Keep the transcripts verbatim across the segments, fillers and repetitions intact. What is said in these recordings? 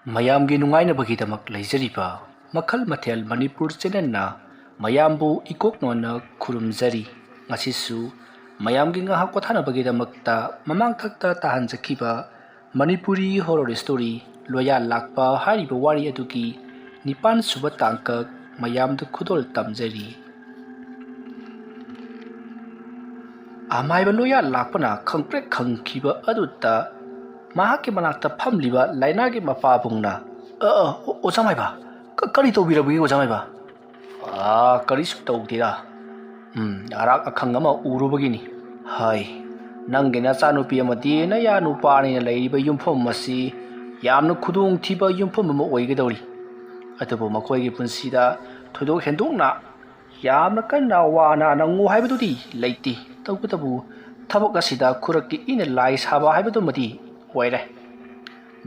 ꯃꯌꯥꯝꯒꯤ ꯅꯨꯡꯉꯥꯏꯅꯕꯒꯤꯗꯃꯛ ꯂꯩꯖꯔꯤꯕ ꯃꯈꯜ ꯃꯊꯦꯜ ꯃꯅꯤꯄꯨꯔ ꯆꯦꯅꯦꯜꯅ ꯃꯌꯥꯝꯕꯨ ꯏꯀꯣꯛ ꯅꯣꯟꯅ ꯈꯨꯔꯨꯝꯖꯔꯤ꯫ ꯉꯁꯤꯁꯨ ꯃꯌꯥꯝꯒꯤ ꯉꯥꯏꯍꯥꯛ ꯄꯣꯊꯥꯅꯕꯒꯤꯗꯃꯛꯇ ꯃꯃꯥꯡꯊꯛꯇ ꯇꯥꯍꯟꯖꯈꯤꯕ ꯃꯅꯤꯄꯨꯔꯤ ꯍꯣꯔꯣꯔ ꯁ꯭ꯇꯣꯔꯤ ꯂꯣꯌꯥ ꯂꯥꯛꯄ ꯍꯥꯏꯔꯤꯕ ꯋꯥꯔꯤ ꯑꯗꯨꯒꯤ ꯅꯤꯄꯥꯟ ꯁꯨꯕ ꯇꯥꯡꯀꯛ ꯃꯌꯥꯝꯗ ꯈꯨꯗꯣꯜ ꯇꯝꯖꯔꯤ꯫ ꯑꯃꯥꯏꯕ ꯂꯣꯌꯥ ꯂꯥꯛꯄꯅ ꯈꯪꯄ꯭ꯔꯦꯛ ꯈꯪꯈꯤꯕ ꯑꯗꯨꯗ ꯃꯍꯥꯛꯀꯤ ꯃꯅꯥꯛꯇ ꯐꯝꯂꯤꯕ ꯂꯥꯏꯅꯥꯒꯤ ꯃꯄꯥꯕꯨꯡꯅ, "ꯑ, ꯑ, ꯑꯣ-, ꯑꯣꯖꯥ ꯃꯥꯏꯕ, ꯀ-, ꯀꯔꯤ ꯇꯧꯕꯤꯔꯕꯒꯦ ꯑꯣꯖꯥ ꯃꯥꯏꯕ?" "ꯑꯥ, ꯀꯔꯤꯁꯨ ꯇꯧꯗꯦꯗ꯫ ꯎꯝ, ꯑꯔꯥꯛ ꯑꯈꯪ ꯑꯃ ꯎꯔꯨꯕꯒꯤꯅꯤ꯫ ꯍꯥꯏ, ꯅꯪꯒꯤ ꯅꯆꯥꯅꯨꯄꯤ ꯑꯃꯗꯤ ꯅꯌꯥ ꯅꯨꯄꯥ ꯑꯅꯤꯅ ꯂꯩꯔꯤꯕ ꯌꯨꯝꯐꯝ ꯑꯁꯤ ꯌꯥꯝꯅ ꯈꯨꯗꯣꯡꯊꯤꯕ ꯌꯨꯝꯐꯝ ꯑꯃ ꯑꯣꯏꯒꯗꯧꯔꯤ꯫ ꯑꯗꯨꯕꯨ ꯃꯈꯣꯏꯒꯤ ꯄꯨꯟꯁꯤꯗ ꯊꯣꯏꯗꯣꯛ ꯍꯦꯟꯗꯣꯛꯅ ꯌꯥꯝꯅ ꯀꯟꯅ ꯋꯥꯅ ꯅꯪꯉꯨ ꯍꯥꯏꯕꯗꯨꯗꯤ ꯂꯩꯇꯦ꯫ ꯇꯧꯕꯇꯕꯨ ꯊꯕꯛ ꯑꯁꯤꯗ ꯈꯨꯔꯛꯀꯤ ꯏꯅ ꯂꯥꯏ ꯁꯥꯕ ꯍꯥꯏꯕꯗꯨꯃꯗꯤ ꯑꯣꯏꯔꯦ꯫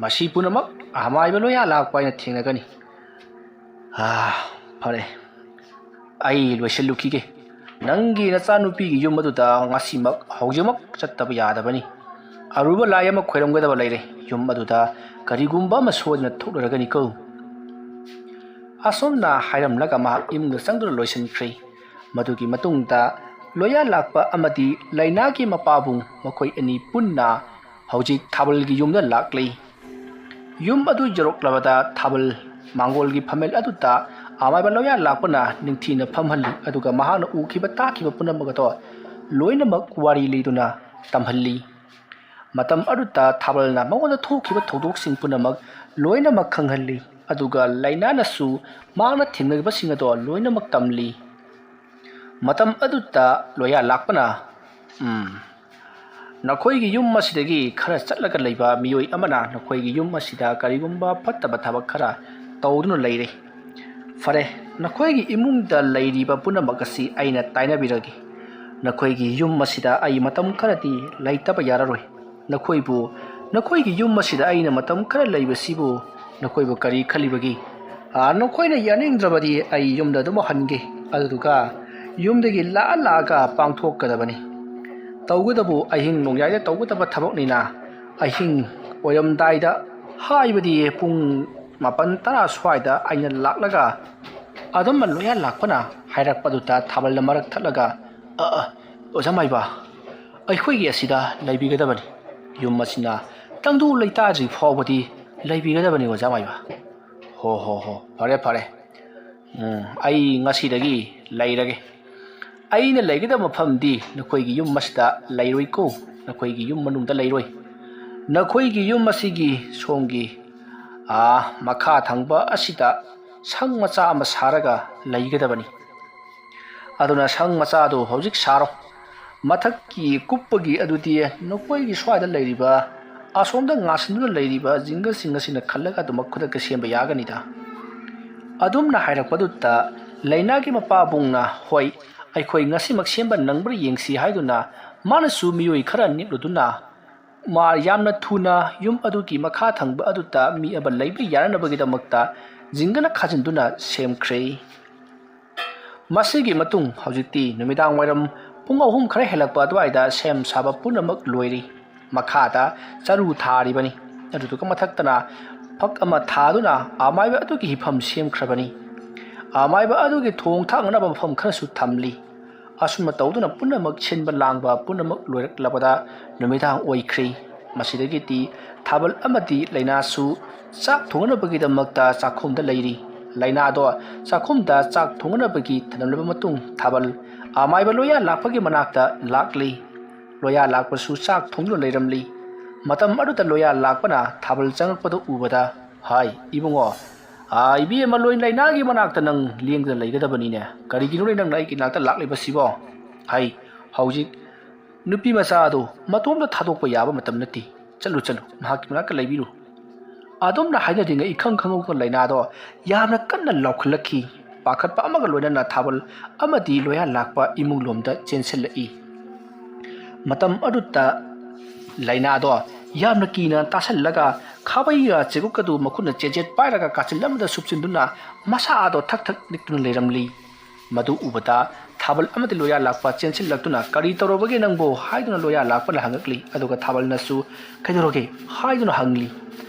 ꯃꯁꯤ ꯄꯨꯝꯅꯃꯛ ꯑꯃꯥꯏꯕ ꯂꯣꯌꯥ ꯂꯥꯛꯄ ꯍꯥꯏꯅ ꯊꯦꯡꯅꯒꯅꯤ꯫ ꯑꯥ, ꯐꯔꯦ, ꯑꯩ ꯂꯣꯏꯁꯤꯜꯂꯨꯈꯤꯒꯦ꯫ ꯅꯪꯒꯤ ꯅꯆꯥꯅꯨꯄꯤꯒꯤ ꯌꯨꯝ ꯑꯗꯨꯗ ꯉꯁꯤꯃꯛ, ꯍꯧꯖꯤꯛꯃꯛ ꯆꯠꯇꯕ ꯌꯥꯗꯕꯅꯤ꯫ ꯑꯔꯨꯕ ꯂꯥꯏ ꯑꯃ ꯈꯣꯏꯔꯝꯒꯗꯕ ꯂꯩꯔꯦ꯫ ꯌꯨꯝ ꯑꯗꯨꯗ ꯀꯔꯤꯒꯨꯝꯕ ꯑꯃ ꯁꯣꯏꯗꯅ ꯊꯣꯛꯅꯔꯒꯅꯤꯀꯣ꯫" ꯑꯁꯨꯝꯅ ꯍꯥꯏꯔꯝꯂꯒ ꯃꯍꯥꯛ ꯏꯃꯨꯡꯗ ꯆꯪꯗꯨꯅ ꯂꯣꯏꯁꯤꯟꯈ꯭ꯔꯦ꯫ ꯃꯗꯨꯒꯤ ꯃꯇꯨꯡꯗ ꯂꯣꯌꯥ ꯂꯥꯛꯄ ꯑꯃꯗꯤ ꯂꯥꯏꯅꯥꯒꯤ ꯃꯄꯥꯕꯨꯡ ꯃꯈꯣꯏ ꯑꯅꯤ ꯄꯨꯟꯅ ꯍꯧꯖꯤꯛ ꯊꯥꯕꯜꯒꯤ ꯌꯨꯝꯗ ꯂꯥꯛꯂꯤ꯫ ꯌꯨꯝ ꯑꯗꯨ ꯌꯧꯔꯛꯂꯕꯗ ꯊꯥꯕꯜ ꯃꯥꯡꯒꯣꯜꯒꯤ ꯐꯝꯃꯦꯜ ꯑꯗꯨꯗ ꯑꯃꯥꯏꯕ ꯂꯣꯌꯥ ꯂꯥꯛꯄꯅ ꯅꯤꯡꯊꯤꯅ ꯐꯝꯍꯜꯂꯤ, ꯑꯗꯨꯒ ꯃꯍꯥꯛꯅ ꯎꯈꯤꯕ ꯇꯥꯈꯤꯕ ꯄꯨꯝꯅꯃꯛ ꯑꯗꯣ ꯂꯣꯏꯅꯃꯛ ꯋꯥꯔꯤ ꯂꯤꯗꯨꯅ ꯇꯝꯍꯜꯂꯤ꯫ ꯃꯇꯝ ꯑꯗꯨꯗ ꯊꯥꯕꯜꯅ ꯃꯉꯣꯟꯗ ꯊꯣꯛꯈꯤꯕ ꯊꯧꯗꯣꯛꯁꯤꯡ ꯄꯨꯝꯅꯃꯛ ꯂꯣꯏꯅꯃꯛ ꯈꯪꯍꯜꯂꯤ, ꯑꯗꯨꯒ ꯂꯥꯏꯅꯥꯅꯁꯨ ꯃꯍꯥꯛꯅ ꯊꯦꯡꯅꯈꯤꯕꯁꯤꯡ ꯑꯗꯣ ꯂꯣꯏꯅꯃꯛ ꯇꯝꯂꯤ꯫ ꯃꯇꯝ ꯑꯗꯨꯗ ꯂꯣꯌꯥ ꯂꯥꯛꯄꯅ, "ꯎꯝ, ꯅꯈꯣꯏꯒꯤ ꯌꯨꯝ ꯑꯁꯤꯗꯒꯤ ꯈꯔ ꯆꯠꯂꯒ ꯂꯩꯕ ꯃꯤꯑꯣꯏ ꯑꯃꯅ ꯅꯈꯣꯏꯒꯤ ꯌꯨꯝ ꯑꯁꯤꯗ ꯀꯔꯤꯒꯨꯝꯕ ꯐꯠꯇꯕ ꯊꯕꯛ ꯈꯔ ꯇꯧꯗꯨꯅ ꯂꯩꯔꯦ꯫ ꯐꯔꯦ, ꯅꯈꯣꯏꯒꯤ ꯏꯃꯨꯡꯗ ꯂꯩꯔꯤꯕ ꯄꯨꯝꯅꯃꯛ ꯑꯁꯤ ꯑꯩꯅ ꯇꯥꯏꯅꯕꯤꯔꯒꯦ꯫ ꯅꯈꯣꯏꯒꯤ ꯌꯨꯝ ꯑꯁꯤꯗ ꯑꯩ ꯃꯇꯝ ꯈꯔꯗꯤ ꯂꯩꯇꯕ ꯌꯥꯔꯔꯣꯏ꯫ ꯅꯈꯣꯏꯕꯨ, ꯅꯈꯣꯏꯒꯤ ꯌꯨꯝ ꯑꯁꯤꯗ ꯑꯩꯅ ꯃꯇꯝ ꯈꯔ ꯂꯩꯕꯁꯤꯕꯨ ꯅꯈꯣꯏꯕꯨ ꯀꯔꯤ ꯈꯜꯂꯤꯕꯒꯦ? ꯑꯥ, ꯅꯈꯣꯏꯅ ꯌꯥꯅꯤꯡꯗ꯭ꯔꯕꯗꯤ ꯑꯩ ꯌꯨꯝꯗ ꯑꯗꯨꯝ ꯍꯟꯒꯦ꯫ ꯑꯗꯨꯗꯨꯒ ꯌꯨꯝꯗꯒꯤ ꯂꯥꯛꯑ ꯂꯥꯛꯑꯒ ꯄꯥꯡꯊꯣꯛꯀꯗꯕꯅꯤ꯫ ꯇꯧꯒꯗꯕꯨ ꯑꯍꯤꯡ ꯅꯣꯡꯌꯥꯏꯗ ꯇꯧꯒꯗꯕ ꯊꯕꯛꯅꯤꯅ ꯑꯍꯤꯡ ꯑꯣꯏꯔꯝꯗꯥꯏꯗ ꯍꯥꯏꯕꯗꯤ ꯄꯨꯡ ꯃꯥꯄꯟ ꯇꯔꯥ ꯁ꯭ꯋꯥꯏꯗ ꯑꯩꯅ ꯂꯥꯛꯂꯒ ꯑꯗꯨꯝꯅ ꯂꯣꯌꯥ ꯂꯥꯛꯄꯅ ꯍꯥꯏꯔꯛꯄꯗꯨꯗ ꯊꯥꯕꯜꯅ ꯃꯔꯛ ꯊꯠꯂꯒ, "ꯑ, ꯑ, ꯑꯣꯖꯥ ꯃꯥꯏꯕ, ꯑꯩꯈꯣꯏꯒꯤ ꯑꯁꯤꯗ ꯂꯩꯕꯤꯒꯗꯕꯅꯤ꯫ ꯌꯨꯝ ꯑꯁꯤꯅ ꯇꯪꯗꯨ ꯂꯩꯇꯥꯗ꯭ꯔꯤ ꯐꯥꯎꯕꯗꯤ ꯂꯩꯕꯤꯒꯗꯕꯅꯤ ꯑꯣꯖꯥ ꯃꯥꯏꯕ"꯫ "ꯍꯣ, ꯍꯣ, ꯍꯣ, ꯐꯔꯦ, ꯐꯔꯦ꯫ ꯎꯝ, ꯑꯩ ꯉꯁꯤꯗꯒꯤ ꯂꯩꯔꯒꯦ꯫ ꯑꯩꯅ ꯂꯩꯒꯗꯕ ꯃꯐꯝꯗꯤ ꯅꯈꯣꯏꯒꯤ ꯌꯨꯝ ꯑꯁꯤꯗ ꯂꯩꯔꯣꯏꯀꯣ, ꯅꯈꯣꯏꯒꯤ ꯌꯨꯝ ꯃꯅꯨꯡꯗ ꯂꯩꯔꯣꯏ꯫ ꯅꯈꯣꯏꯒꯤ ꯌꯨꯝ ꯑꯁꯤꯒꯤ ꯁꯣꯝꯒꯤ, ꯑꯥ, ꯃꯈꯥ ꯊꯪꯕ ꯑꯁꯤꯗ ꯁꯪ ꯃꯆꯥ ꯑꯃ ꯁꯥꯔꯒ ꯂꯩꯒꯗꯕꯅꯤ꯫ ꯑꯗꯨꯅ ꯁꯪ ꯃꯆꯥꯗꯨ ꯍꯧꯖꯤꯛ ꯁꯥꯔꯣ꯫ ꯃꯊꯛꯀꯤ ꯀꯨꯞꯄꯒꯤ ꯑꯗꯨꯗꯤ ꯅꯈꯣꯏꯒꯤ ꯁ꯭ꯋꯥꯏꯗ ꯂꯩꯔꯤꯕ, ꯑꯁꯣꯝꯗ ꯉꯥꯁꯤꯟꯗꯨꯅ ꯂꯩꯔꯤꯕ ꯖꯤꯡꯒꯁꯤꯡ ꯑꯁꯤꯅ ꯈꯜꯂꯒ ꯑꯗꯨꯃꯛ ꯈꯨꯗꯛꯇ ꯁꯦꯝꯕ ꯌꯥꯒꯅꯤꯗ"꯫ ꯑꯗꯨꯝꯅ ꯍꯥꯏꯔꯛꯄꯗꯨꯗ ꯂꯩꯅꯥꯒꯤ ꯃꯄꯥꯕꯨꯡꯅ, "ꯍꯣꯏ, ꯑꯩꯈꯣꯏ ꯉꯁꯤꯃꯛ ꯁꯦꯝꯕ ꯅꯪꯕ꯭ꯔꯥ ꯌꯦꯡꯁꯤ" ꯍꯥꯏꯗꯨꯅ ꯃꯥꯅꯁꯨ ꯃꯤꯑꯣꯏ ꯈꯔ ꯅꯦꯛꯂꯨꯗꯨꯅ ꯃꯥ ꯌꯥꯝꯅ ꯊꯨꯅ ꯌꯨꯝ ꯑꯗꯨꯒꯤ ꯃꯈꯥ ꯊꯪꯕ ꯑꯗꯨꯗ ꯃꯤ ꯑꯃ ꯂꯩꯕ ꯌꯥꯅꯅꯕꯒꯤꯗꯃꯛꯇ ꯖꯤꯡꯒꯅ ꯈꯥꯖꯤꯟꯗꯨꯅ ꯁꯦꯝꯈ꯭ꯔꯦ꯫ ꯃꯁꯤꯒꯤ ꯃꯇꯨꯡ ꯍꯧꯖꯤꯛꯇꯤ ꯅꯨꯃꯤꯗꯥꯡ ꯋꯥꯏꯔꯝ ꯄꯨꯡ ꯑꯍꯨꯝ ꯈꯔ ꯍꯦꯜꯂꯛꯄ ꯑꯗꯨꯋꯥꯏꯗ ꯁꯦꯝ ꯁꯥꯕ ꯄꯨꯝꯅꯃꯛ ꯂꯣꯏꯔꯤ꯫ ꯃꯈꯥꯗ ꯆꯔꯨ ꯊꯥꯔꯤꯕꯅꯤ꯫ ꯑꯗꯨꯗꯨꯒ ꯃꯊꯛꯇꯅ ꯐꯛ ꯑꯃ ꯊꯥꯗꯨꯅ ꯑꯃꯥꯏꯕ ꯑꯗꯨꯒꯤ ꯍꯤꯐꯝ ꯁꯦꯝꯈ꯭ꯔꯕꯅꯤ꯫ ꯑꯃꯥꯏꯕ ꯑꯗꯨꯒꯤ ꯊꯣꯡ ꯊꯥꯛꯅꯅꯕ ꯃꯐꯝ ꯈꯔꯁꯨ ꯊꯝꯂꯤ꯫ ꯑꯁꯨꯝꯅ ꯇꯧꯗꯨꯅ ꯄꯨꯝꯅꯃꯛ ꯁꯤꯟꯕ ꯂꯥꯡꯕ ꯄꯨꯝꯅꯃꯛ ꯂꯣꯏꯔꯛꯂꯕꯗ ꯅꯨꯃꯤꯗꯥꯡ ꯑꯣꯏꯈ꯭ꯔꯦ꯫ ꯃꯁꯤꯗꯒꯤꯗꯤ ꯊꯥꯕꯜ ꯑꯃꯗꯤ ꯂꯩꯅꯥꯁꯨ ꯆꯥꯛ ꯊꯣꯡꯅꯕꯒꯤꯗꯃꯛꯇ ꯆꯥꯛꯈꯨꯝꯗ ꯂꯩꯔꯤ꯫ ꯂꯩꯅꯥꯗꯣ ꯆꯥꯛꯈꯨꯝꯗ ꯆꯥꯛ ꯊꯣꯡꯅꯕꯒꯤ ꯊꯅꯝꯂꯕ ꯃꯇꯨꯡ ꯊꯥꯕꯜ ꯑꯃꯥꯏꯕ ꯂꯣꯌꯥ ꯂꯥꯛꯄꯒꯤ ꯃꯅꯥꯛꯇ ꯂꯥꯛꯂꯤ꯫ ꯂꯣꯌꯥ ꯂꯥꯛꯄꯁꯨ ꯆꯥꯛ ꯊꯣꯡꯗꯨꯅ ꯂꯩꯔꯝꯂꯤ꯫ ꯃꯇꯝ ꯑꯗꯨꯗ ꯂꯣꯌꯥ ꯂꯥꯛꯄꯅ ꯊꯥꯕꯜ ꯆꯪꯂꯛꯄꯗꯨ ꯎꯕꯗ, "ꯍꯥꯏ, ꯏꯕꯨꯡꯉꯣ, ꯑꯥ, ꯏꯕꯦꯝꯃ ꯂꯣꯏ ꯂꯩꯅꯥꯒꯤ ꯃꯅꯥꯛꯇ ꯅꯪ ꯂꯦꯡꯗꯅ ꯂꯩꯒꯗꯕꯅꯤꯅꯦ꯫ ꯀꯔꯤꯒꯤꯅꯣꯅꯦ ꯅꯪꯅ ꯑꯩꯒꯤ ꯅꯥꯛꯇ ꯂꯥꯛꯂꯤꯕꯁꯤꯕꯣ? ꯍꯥꯏ, ꯍꯧꯖꯤꯛ ꯅꯨꯄꯤ ꯃꯆꯥ ꯑꯗꯨ ꯃꯇꯣꯝꯇ ꯊꯥꯗꯣꯛꯄ ꯌꯥꯕ ꯃꯇꯝ ꯅꯠꯇꯦ꯫ ꯆꯠꯂꯨ, ꯆꯠꯂꯨ, ꯃꯍꯥꯛꯀꯤ ꯃꯅꯥꯛꯇ ꯂꯩꯕꯤꯔꯨ"꯫ ꯑꯗꯨꯝꯅ ꯍꯥꯏꯅꯔꯤꯉꯩ ꯏꯈꯪ ꯈꯪꯍꯧꯗꯅ ꯂꯩꯅꯥꯗꯣ ꯌꯥꯝꯅ ꯀꯟꯅ ꯂꯥꯎꯈꯠꯂꯛꯈꯤ꯫ ꯄꯥꯈꯠꯄ ꯑꯃꯒ ꯂꯣꯏꯅꯅ ꯊꯥꯕꯜ ꯑꯃꯗꯤ ꯂꯣꯌꯥ ꯂꯥꯛꯄ ꯏꯃꯨꯡ ꯂꯣꯝꯗ ꯆꯦꯟꯁꯤꯜꯂꯛꯏ꯫ ꯃꯇꯝ ꯑꯗꯨꯗ ꯂꯩꯅꯥꯗꯣ ꯌꯥꯝꯅ ꯀꯤꯅ ꯇꯥꯁꯜꯂꯒ ꯈꯥꯕꯩꯒ ꯆꯦꯒꯨꯞꯀꯗꯨ ꯃꯈꯨꯠꯅ ꯆꯦꯠ ꯆꯦꯠ ꯄꯥꯏꯔꯒ ꯀꯥꯆꯤꯟ ꯑꯃꯗ ꯁꯨꯞꯆꯤꯟꯗꯨꯅ ꯃꯁꯥ ꯑꯗꯣ ꯊꯛ ꯊꯛ ꯅꯤꯛꯇꯨꯅ ꯂꯩꯔꯝꯂꯤ꯫ ꯃꯗꯨ ꯎꯕꯗ ꯊꯥꯕꯜ ꯑꯃꯗꯤ ꯂꯣꯌꯥ ꯂꯥꯛꯄ ꯆꯦꯟꯁꯤꯜꯂꯛꯇꯨꯅ, "ꯀꯔꯤ ꯇꯧꯔꯕꯒꯦ ꯅꯪꯕꯨ?" ꯍꯥꯏꯗꯨꯅ ꯂꯣꯌꯥ ꯂꯥꯛꯄꯅ ꯍꯪꯉꯛꯂꯤ꯫ ꯑꯗꯨꯒ ꯊꯥꯕꯜꯅꯁꯨ, "ꯀꯩꯗꯧꯔꯒꯦ?" ꯍꯥꯏꯗꯨꯅ ꯍꯪꯂꯤ꯫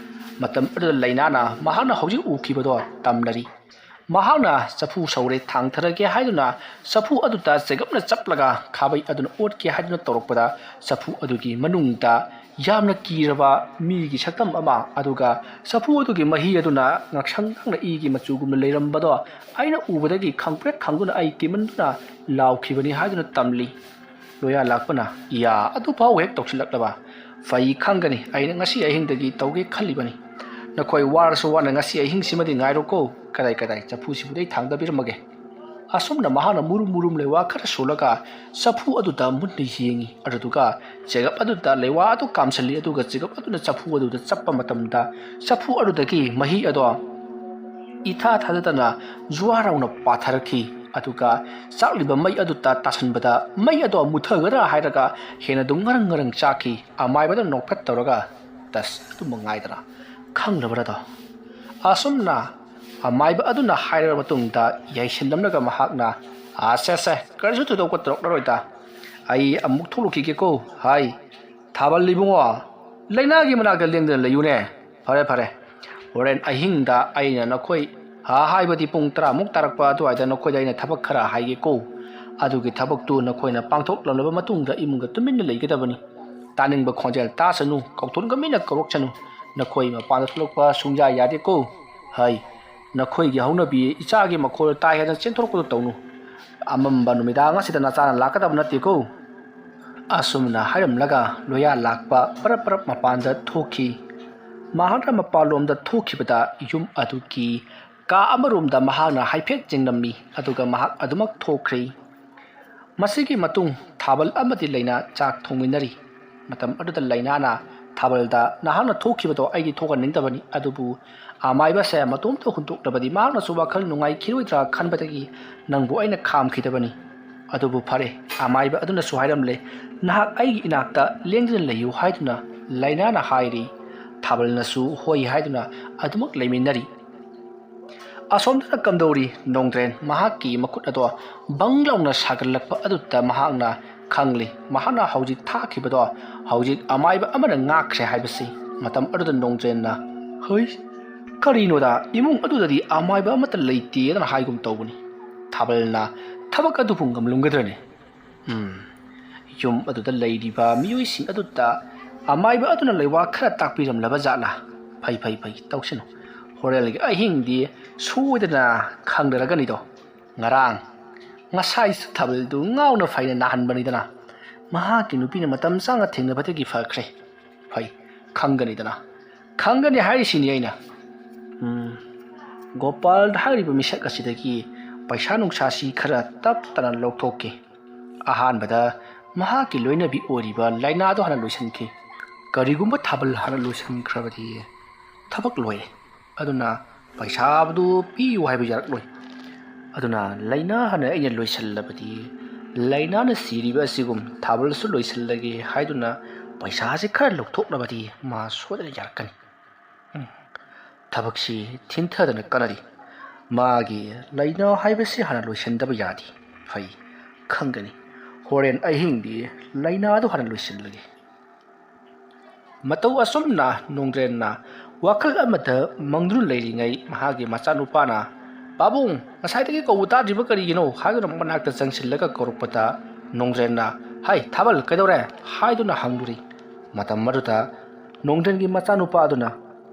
ꯃꯇꯝ ꯑꯗꯨꯗ ꯂꯩꯅꯥꯅ ꯃꯍꯥꯛꯅ ꯍꯧꯖꯤꯛ ꯎꯈꯤꯕꯗꯣ ꯇꯝꯂꯔꯤ꯫ ꯃꯍꯥꯛꯅ ꯆꯐꯨ ꯁꯧꯔꯦ ꯊꯥꯡꯊꯔꯒꯦ ꯍꯥꯏꯗꯨꯅ ꯆꯐꯨ ꯑꯗꯨꯗ ꯆꯦꯒꯞꯅ ꯆꯞꯂꯒ ꯈꯥꯕꯩ ꯑꯗꯨꯅ ꯑꯣꯠꯀꯦ ꯍꯥꯏꯗꯨꯅ ꯇꯧꯔꯛꯄꯗ, ꯆꯐꯨ ꯑꯗꯨꯒꯤ ꯃꯅꯨꯡꯗ ꯌꯥꯝꯅ ꯀꯤꯔꯕ ꯃꯤꯒꯤ ꯁꯛꯇꯝ ꯑꯃ, ꯑꯗꯨꯒ ꯆꯐꯨ ꯑꯗꯨꯒꯤ ꯃꯍꯤ ꯑꯗꯨꯅ ꯉꯥꯛꯁꯪ ꯉꯥꯡꯅ ꯏꯒꯤ ꯃꯆꯨꯒꯨꯝꯅ ꯂꯩꯔꯝꯕꯗꯣ ꯑꯩꯅ ꯎꯕꯗꯒꯤ ꯈꯪꯄ꯭ꯔꯦꯛ ꯈꯪꯗꯨꯅ ꯑꯩ ꯀꯤꯃꯟꯗꯨꯅ ꯂꯥꯎꯈꯤꯕꯅꯤ ꯍꯥꯏꯗꯨꯅ ꯇꯝꯂꯤ꯫ ꯂꯣꯌꯥ ꯂꯥꯛꯄꯅ, "ꯏꯌꯥ, ꯑꯗꯨꯐꯥꯎ ꯍꯦꯛ ꯇꯧꯁꯤꯜꯂꯛꯂꯕ? ꯐꯩ ꯈꯪꯒꯅꯤ, ꯑꯩꯅ ꯉꯁꯤ ꯑꯍꯤꯡꯗꯒꯤ ꯇꯧꯒꯦ ꯈꯜꯂꯤꯕꯅꯤ꯫ ꯅꯈꯣꯏ ꯋꯥꯔꯁꯨ ꯋꯥꯅ ꯉꯁꯤ ꯑꯍꯤꯡꯁꯤꯃꯗꯤ ꯉꯥꯏꯔꯣꯀꯣ꯫ ꯀꯗꯥꯏ ꯀꯗꯥꯏ, ꯆꯐꯨꯁꯤꯕꯨꯗꯤ ꯑꯩ ꯊꯥꯡꯗꯕꯤꯔꯝꯃꯒꯦ꯫" ꯑꯁꯨꯝꯅ ꯃꯍꯥꯛꯅ ꯃꯨꯔꯨꯝ ꯃꯨꯔꯨꯝ ꯂꯩꯋꯥ ꯈꯔ ꯁꯣꯜꯂꯒ ꯆꯐꯨ ꯑꯗꯨꯗ ꯃꯨꯟꯅ ꯌꯦꯡꯉꯤ꯫ ꯑꯗꯨꯗꯨꯒ ꯆꯦꯒꯞ ꯑꯗꯨꯗ ꯂꯩꯋꯥ ꯑꯗꯨ ꯀꯥꯝꯁꯤꯜꯂꯤ꯫ ꯑꯗꯨꯒ ꯆꯦꯒꯞ ꯑꯗꯨꯅ ꯆꯐꯨ ꯑꯗꯨꯗ ꯆꯞꯄ ꯃꯇꯝꯗ ꯆꯐꯨ ꯑꯗꯨꯗꯒꯤ ꯃꯍꯤ ꯑꯗꯣ ꯏꯊꯥ ꯊꯥꯗꯗꯅ ꯖꯨꯋꯥꯔꯧꯅ ꯄꯥꯊꯔꯛꯈꯤ꯫ ꯑꯗꯨꯒ ꯆꯥꯛꯂꯤꯕ ꯃꯩ ꯑꯗꯨꯗ ꯇꯥꯁꯟꯕꯗ ꯃꯩ ꯑꯗꯣ ꯃꯨꯊꯒꯗ꯭ꯔꯥ ꯍꯥꯏꯔꯒ ꯍꯦꯟꯅ ꯑꯗꯨꯝ ꯉꯔꯪ ꯉꯔꯪ ꯆꯥꯛꯈꯤ꯫ ꯑꯃꯥꯏꯕꯗ ꯅꯣꯛꯐꯦꯠ ꯇꯧꯔꯒ, "ꯇꯁ, ꯑꯗꯨꯃꯛ ꯉꯥꯏꯗꯅ ꯈꯪꯂꯕ꯭ꯔꯥꯗꯣ?" ꯑꯁꯨꯝꯅ ꯑꯃꯥꯏꯕ ꯑꯗꯨꯅ ꯍꯥꯏꯔꯕ ꯃꯇꯨꯡꯗ ꯌꯥꯏꯁꯤꯟꯅꯝꯂꯒ ꯃꯍꯥꯛꯅ, "ꯑꯁꯦ, ꯑꯁꯦ, ꯀꯔꯤꯁꯨ ꯊꯣꯏꯗꯣꯛꯄ ꯇꯧꯔꯛꯂꯔꯣꯏꯗ꯫ ꯑꯩ ꯑꯃꯨꯛ ꯊꯣꯛꯂꯛꯈꯤꯒꯦꯀꯣ꯫ ꯍꯥꯏ, ꯊꯥꯕꯜ ꯏꯕꯨꯡꯉꯣ, ꯂꯩꯅꯥꯒꯤ ꯃꯅꯥꯛꯇ ꯂꯦꯡꯗꯅ ꯂꯩꯌꯨꯅꯦ꯫ ꯐꯔꯦ, ꯐꯔꯦ, ꯍꯣꯔꯦꯟ ꯑꯍꯤꯡꯗ ꯑꯩꯅ ꯅꯈꯣꯏ, ꯍꯥ, ꯍꯥꯏꯕꯗꯤ ꯄꯨꯡ ꯇꯔꯥꯃꯨꯛ ꯇꯥꯔꯛꯄ ꯑꯗꯨꯋꯥꯏꯗ ꯅꯈꯣꯏꯗ ꯑꯩꯅ ꯊꯕꯛ ꯈꯔ ꯍꯥꯏꯒꯦꯀꯣ꯫ ꯑꯗꯨꯒꯤ ꯊꯕꯛꯇꯨ ꯅꯈꯣꯏꯅ ꯄꯥꯡꯊꯣꯛꯂꯝꯂꯕ ꯃꯇꯨꯡꯗ ꯏꯃꯨꯡꯗ ꯇꯨꯃꯤꯟꯅ ꯂꯩꯒꯗꯕꯅꯤ꯫ ꯇꯥꯅꯤꯡꯕ ꯈꯣꯟꯖꯦꯜ ꯇꯥꯁꯅꯨ, ꯀꯧꯊꯣꯟꯒ ꯃꯤꯅ ꯀꯧꯔꯛꯁꯅꯨ꯫ ꯅꯈꯣꯏ ꯃꯄꯥꯟꯗ ꯊꯣꯛꯂꯛꯄ ꯁꯨꯡꯌꯥ ꯌꯥꯗꯦꯀꯣ꯫ ꯍꯥꯏ, ꯅꯈꯣꯏꯒꯤ ꯍꯧꯅꯕꯤ ꯏꯆꯥꯒꯤ ꯃꯈꯣꯜ ꯇꯥꯏ ꯍꯥꯏꯗꯅ ꯆꯦꯟꯊꯣꯔꯛꯄꯗꯨ ꯇꯧꯅꯨ꯫ ꯑꯃꯝꯕ ꯅꯨꯃꯤꯗꯥꯡ ꯑꯁꯤꯗ ꯅꯆꯥꯅ ꯂꯥꯛꯀꯗꯕ ꯅꯠꯇꯦꯀꯣ꯫" ꯑꯁꯨꯝꯅ ꯍꯥꯏꯔꯝꯂꯒ ꯂꯣꯌꯥ ꯂꯥꯛꯄ ꯄꯔꯞ ꯄꯔꯞ ꯃꯄꯥꯟꯗ ꯊꯣꯛꯈꯤ꯫ ꯃꯍꯥꯛꯅ ꯃꯄꯥꯟꯂꯣꯝꯗ ꯊꯣꯛꯈꯤꯕꯗ ꯌꯨꯝ ꯑꯗꯨꯒꯤ ꯀꯥ ꯑꯃꯔꯣꯝꯗ ꯃꯍꯥꯛꯅ ꯍꯥꯏꯐꯦꯠ ꯌꯦꯡꯂꯝꯃꯤ, ꯑꯗꯨꯒ ꯃꯍꯥꯛ ꯑꯗꯨꯃꯛ ꯊꯣꯛꯈ꯭ꯔꯦ꯫ ꯃꯁꯤꯒꯤ ꯃꯇꯨꯡ ꯊꯥꯕꯜ ꯑꯃꯗꯤ ꯂꯩꯅꯥ ꯆꯥꯛ ꯊꯣꯡꯃꯤꯟꯅꯔꯤ꯫ ꯃꯇꯝ ꯑꯗꯨꯗ ꯂꯩꯅꯥꯅ ꯊꯥꯕꯜꯗ, "ꯅꯍꯥꯛꯅ ꯊꯣꯛꯈꯤꯕꯗꯣ ꯑꯩꯗꯤ ꯊꯣꯛꯍꯟꯅꯤꯡꯗꯕꯅꯤ, ꯑꯗꯨꯕꯨ ꯑꯃꯥꯏꯕꯁꯦ ꯃꯇꯣꯝꯇ ꯍꯨꯟꯗꯣꯛꯂꯕꯗꯤ ꯃꯍꯥꯛꯅꯁꯨ ꯋꯥꯈꯜ ꯅꯨꯡꯉꯥꯏꯈꯤꯔꯣꯏꯗ꯭ꯔꯥ ꯈꯟꯕꯗꯒꯤ ꯅꯪꯕꯨ ꯑꯩꯅ ꯈꯥꯝꯈꯤꯗꯕꯅꯤ꯫ ꯑꯗꯨꯕꯨ ꯐꯔꯦ," ꯑꯃꯥꯏꯕ ꯑꯗꯨꯅꯁꯨ ꯍꯥꯏꯔꯝꯂꯦ, "ꯅꯍꯥꯛ ꯑꯩꯒꯤ ꯏꯅꯥꯛꯇ ꯂꯦꯡꯗꯅ ꯂꯩꯌꯨ" ꯍꯥꯏꯗꯨꯅ ꯂꯩꯅꯥꯅ ꯍꯥꯏꯔꯤ꯫ ꯊꯥꯕꯜꯅꯁꯨ ꯍꯣꯏ ꯍꯥꯏꯗꯨꯅ ꯑꯗꯨꯃꯛ ꯂꯩꯃꯤꯟꯅꯔꯤ꯫ ꯑꯁꯣꯝꯗꯅ ꯀꯝꯗꯧꯔꯤ? ꯅꯣꯡꯗ꯭ꯔꯦꯟ ꯃꯍꯥꯛꯀꯤ ꯃꯈꯨꯠ ꯑꯗꯣ ꯕꯪ ꯂꯥꯎꯅ ꯁꯥꯒꯠꯂꯛꯄ ꯑꯗꯨꯗ ꯃꯍꯥꯛꯅ ꯈꯪꯂꯤ, ꯃꯍꯥꯛꯅ ꯍꯧꯖꯤꯛ ꯊꯥꯈꯤꯕꯗꯣ ꯍꯧꯖꯤꯛ ꯑꯃꯥꯏꯕ ꯑꯃꯅ ꯉꯥꯛꯈ꯭ꯔꯦ ꯍꯥꯏꯕꯁꯤ꯫ ꯃꯇꯝ ꯑꯗꯨꯗ ꯅꯣꯡꯗ꯭ꯔꯦꯟꯅ, ꯍꯣꯏ, ꯀꯔꯤꯅꯣꯗ, ꯏꯃꯨꯡ ꯑꯗꯨꯗꯗꯤ ꯑꯃꯥꯏꯕ ꯑꯃꯠꯇ ꯂꯩꯇꯦꯗꯅ ꯍꯥꯏꯒꯨꯝ ꯇꯧꯕꯅꯤ꯫ ꯊꯥꯕꯜꯅ ꯊꯕꯛ ꯑꯗꯨꯕꯨ ꯉꯝꯂꯝꯒꯗ꯭ꯔꯅꯦ? ꯎꯝ, ꯌꯨꯝ ꯑꯗꯨꯗ ꯂꯩꯔꯤꯕ ꯃꯤꯑꯣꯏꯁꯤꯡ ꯑꯗꯨꯗ ꯑꯃꯥꯏꯕ ꯑꯗꯨꯅ ꯂꯩꯋꯥ ꯈꯔ ꯇꯥꯛꯄꯤꯔꯝꯂꯕ ꯖꯥꯠꯂꯥ? ꯐꯩ, ꯐꯩ, ꯐꯩ, ꯇꯧꯁꯅꯨ꯫ ꯍꯣꯔꯦꯟꯒꯤ ꯑꯍꯤꯡꯗꯤ ꯁꯣꯏꯗꯅ ꯈꯪꯅꯔꯒꯅꯤꯗꯣ꯫ ꯉꯔꯥꯡ, ꯉꯁꯥꯏꯁꯨ ꯊꯥꯕꯜꯗꯨ ꯉꯥꯎꯅ ꯐꯩꯅ ꯅꯥꯍꯟꯕꯅꯤꯗꯅ꯫ ꯃꯍꯥꯛꯀꯤ ꯅꯨꯄꯤꯅ ꯃꯇꯝ ꯆꯥꯅ ꯊꯦꯡꯅꯕꯗꯒꯤ ꯐꯈ꯭ꯔꯦ꯫ ꯐꯩ, ꯈꯪꯒꯅꯤꯗꯅ꯫ ꯈꯪꯒꯅꯤ ꯍꯥꯏꯔꯤꯁꯤꯅꯤ ꯑꯩꯅ꯫ ꯎꯝ, ꯒꯣꯄꯥꯜ ꯍꯥꯏꯔꯤꯕ ꯃꯤꯁꯛ ꯑꯁꯤꯗꯒꯤ ꯄꯩꯁꯥ ꯅꯨꯡꯁꯥꯁꯤ ꯈꯔ ꯇꯞ ꯇꯞꯅ ꯂꯧꯊꯣꯛꯀꯦ꯫ ꯑꯍꯥꯟꯕꯗ ꯃꯍꯥꯛꯀꯤ ꯂꯣꯏꯅꯕꯤ ꯑꯣꯏꯔꯤꯕ ꯂꯥꯏꯅꯥꯗꯣ ꯍꯥꯟꯅ ꯂꯣꯏꯁꯤꯟꯈꯤ꯫ ꯀꯔꯤꯒꯨꯝꯕ ꯊꯥꯕꯜ ꯍꯥꯟꯅ ꯂꯣꯏꯁꯤꯟꯈ꯭ꯔꯕꯗꯤ ꯊꯕꯛ ꯂꯣꯏꯔꯦ꯫ ꯑꯗꯨꯅ ꯄꯩꯁꯥꯗꯨ ꯄꯤꯌꯨ ꯍꯥꯏꯕ ꯌꯥꯔꯛꯂꯣꯏ꯫ ꯑꯗꯨꯅ ꯂꯥꯏꯅꯥ ꯍꯥꯟꯅ ꯑꯩꯅ ꯂꯣꯏꯁꯤꯜꯂꯕꯗꯤ, ꯂꯥꯏꯅꯥꯅ ꯁꯤꯔꯤꯕ ꯑꯁꯤꯒꯨꯝ ꯊꯥꯕꯜꯁꯨ ꯂꯣꯏꯁꯤꯜꯂꯒꯦ ꯍꯥꯏꯗꯨꯅ ꯄꯩꯁꯥꯁꯦ ꯈꯔ ꯂꯧꯊꯣꯛꯂꯕꯗꯤ ꯃꯥ ꯁꯣꯏꯗꯅ ꯌꯥꯔꯛꯀꯅꯤ꯫ ꯎꯝ, ꯊꯕꯛꯁꯤ ꯊꯤꯟꯊꯗꯅ ꯀꯟꯅꯔꯤ꯫ ꯃꯥꯒꯤ ꯂꯥꯏꯅꯥ ꯍꯥꯏꯕꯁꯤ ꯍꯥꯟꯅ ꯂꯣꯏꯁꯤꯟꯗꯕ ꯌꯥꯗꯦ꯫ ꯐꯩ, ꯈꯪꯒꯅꯤ꯫ ꯍꯣꯔꯦꯟ ꯑꯍꯤꯡꯗꯤ ꯂꯥꯏꯅꯥꯗꯨ ꯍꯥꯟꯅ ꯂꯣꯏꯁꯤꯜꯂꯒꯦ꯫ ꯃꯇꯧ ꯑꯁꯨꯝꯅ ꯅꯣꯡꯗ꯭ꯔꯦꯟꯅ ꯋꯥꯈꯜ ꯑꯃꯗ ꯃꯪꯗꯨꯅ ꯂꯩꯔꯤꯉꯩ, ꯃꯍꯥꯛꯀꯤ ꯃꯆꯥꯅꯨꯄꯥꯅ, "ꯄꯥꯕꯨꯡ, ꯉꯁꯥꯏꯗꯒꯤ ꯀꯧꯕ ꯇꯥꯗ꯭ꯔꯤꯕ ꯀꯔꯤꯒꯤꯅꯣ?" ꯍꯥꯏꯗꯨꯅ ꯃꯅꯥꯛꯇ ꯆꯪꯁꯤꯜꯂꯒ ꯀꯧꯔꯛꯄꯗ, ꯅꯣꯡꯗ꯭ꯔꯦꯟꯅ, "ꯍꯩ, ꯊꯥꯕꯜ, ꯀꯩꯗꯧꯔꯦ?" ꯍꯥꯏꯗꯨꯅ ꯍꯪꯂꯨꯔꯤ꯫ ꯃꯇꯝ ꯑꯗꯨꯗ ꯅꯣꯡꯗ꯭ꯔꯦꯟꯒꯤ ꯃꯆꯥꯅꯨꯄꯥ ꯑꯗꯨꯅ,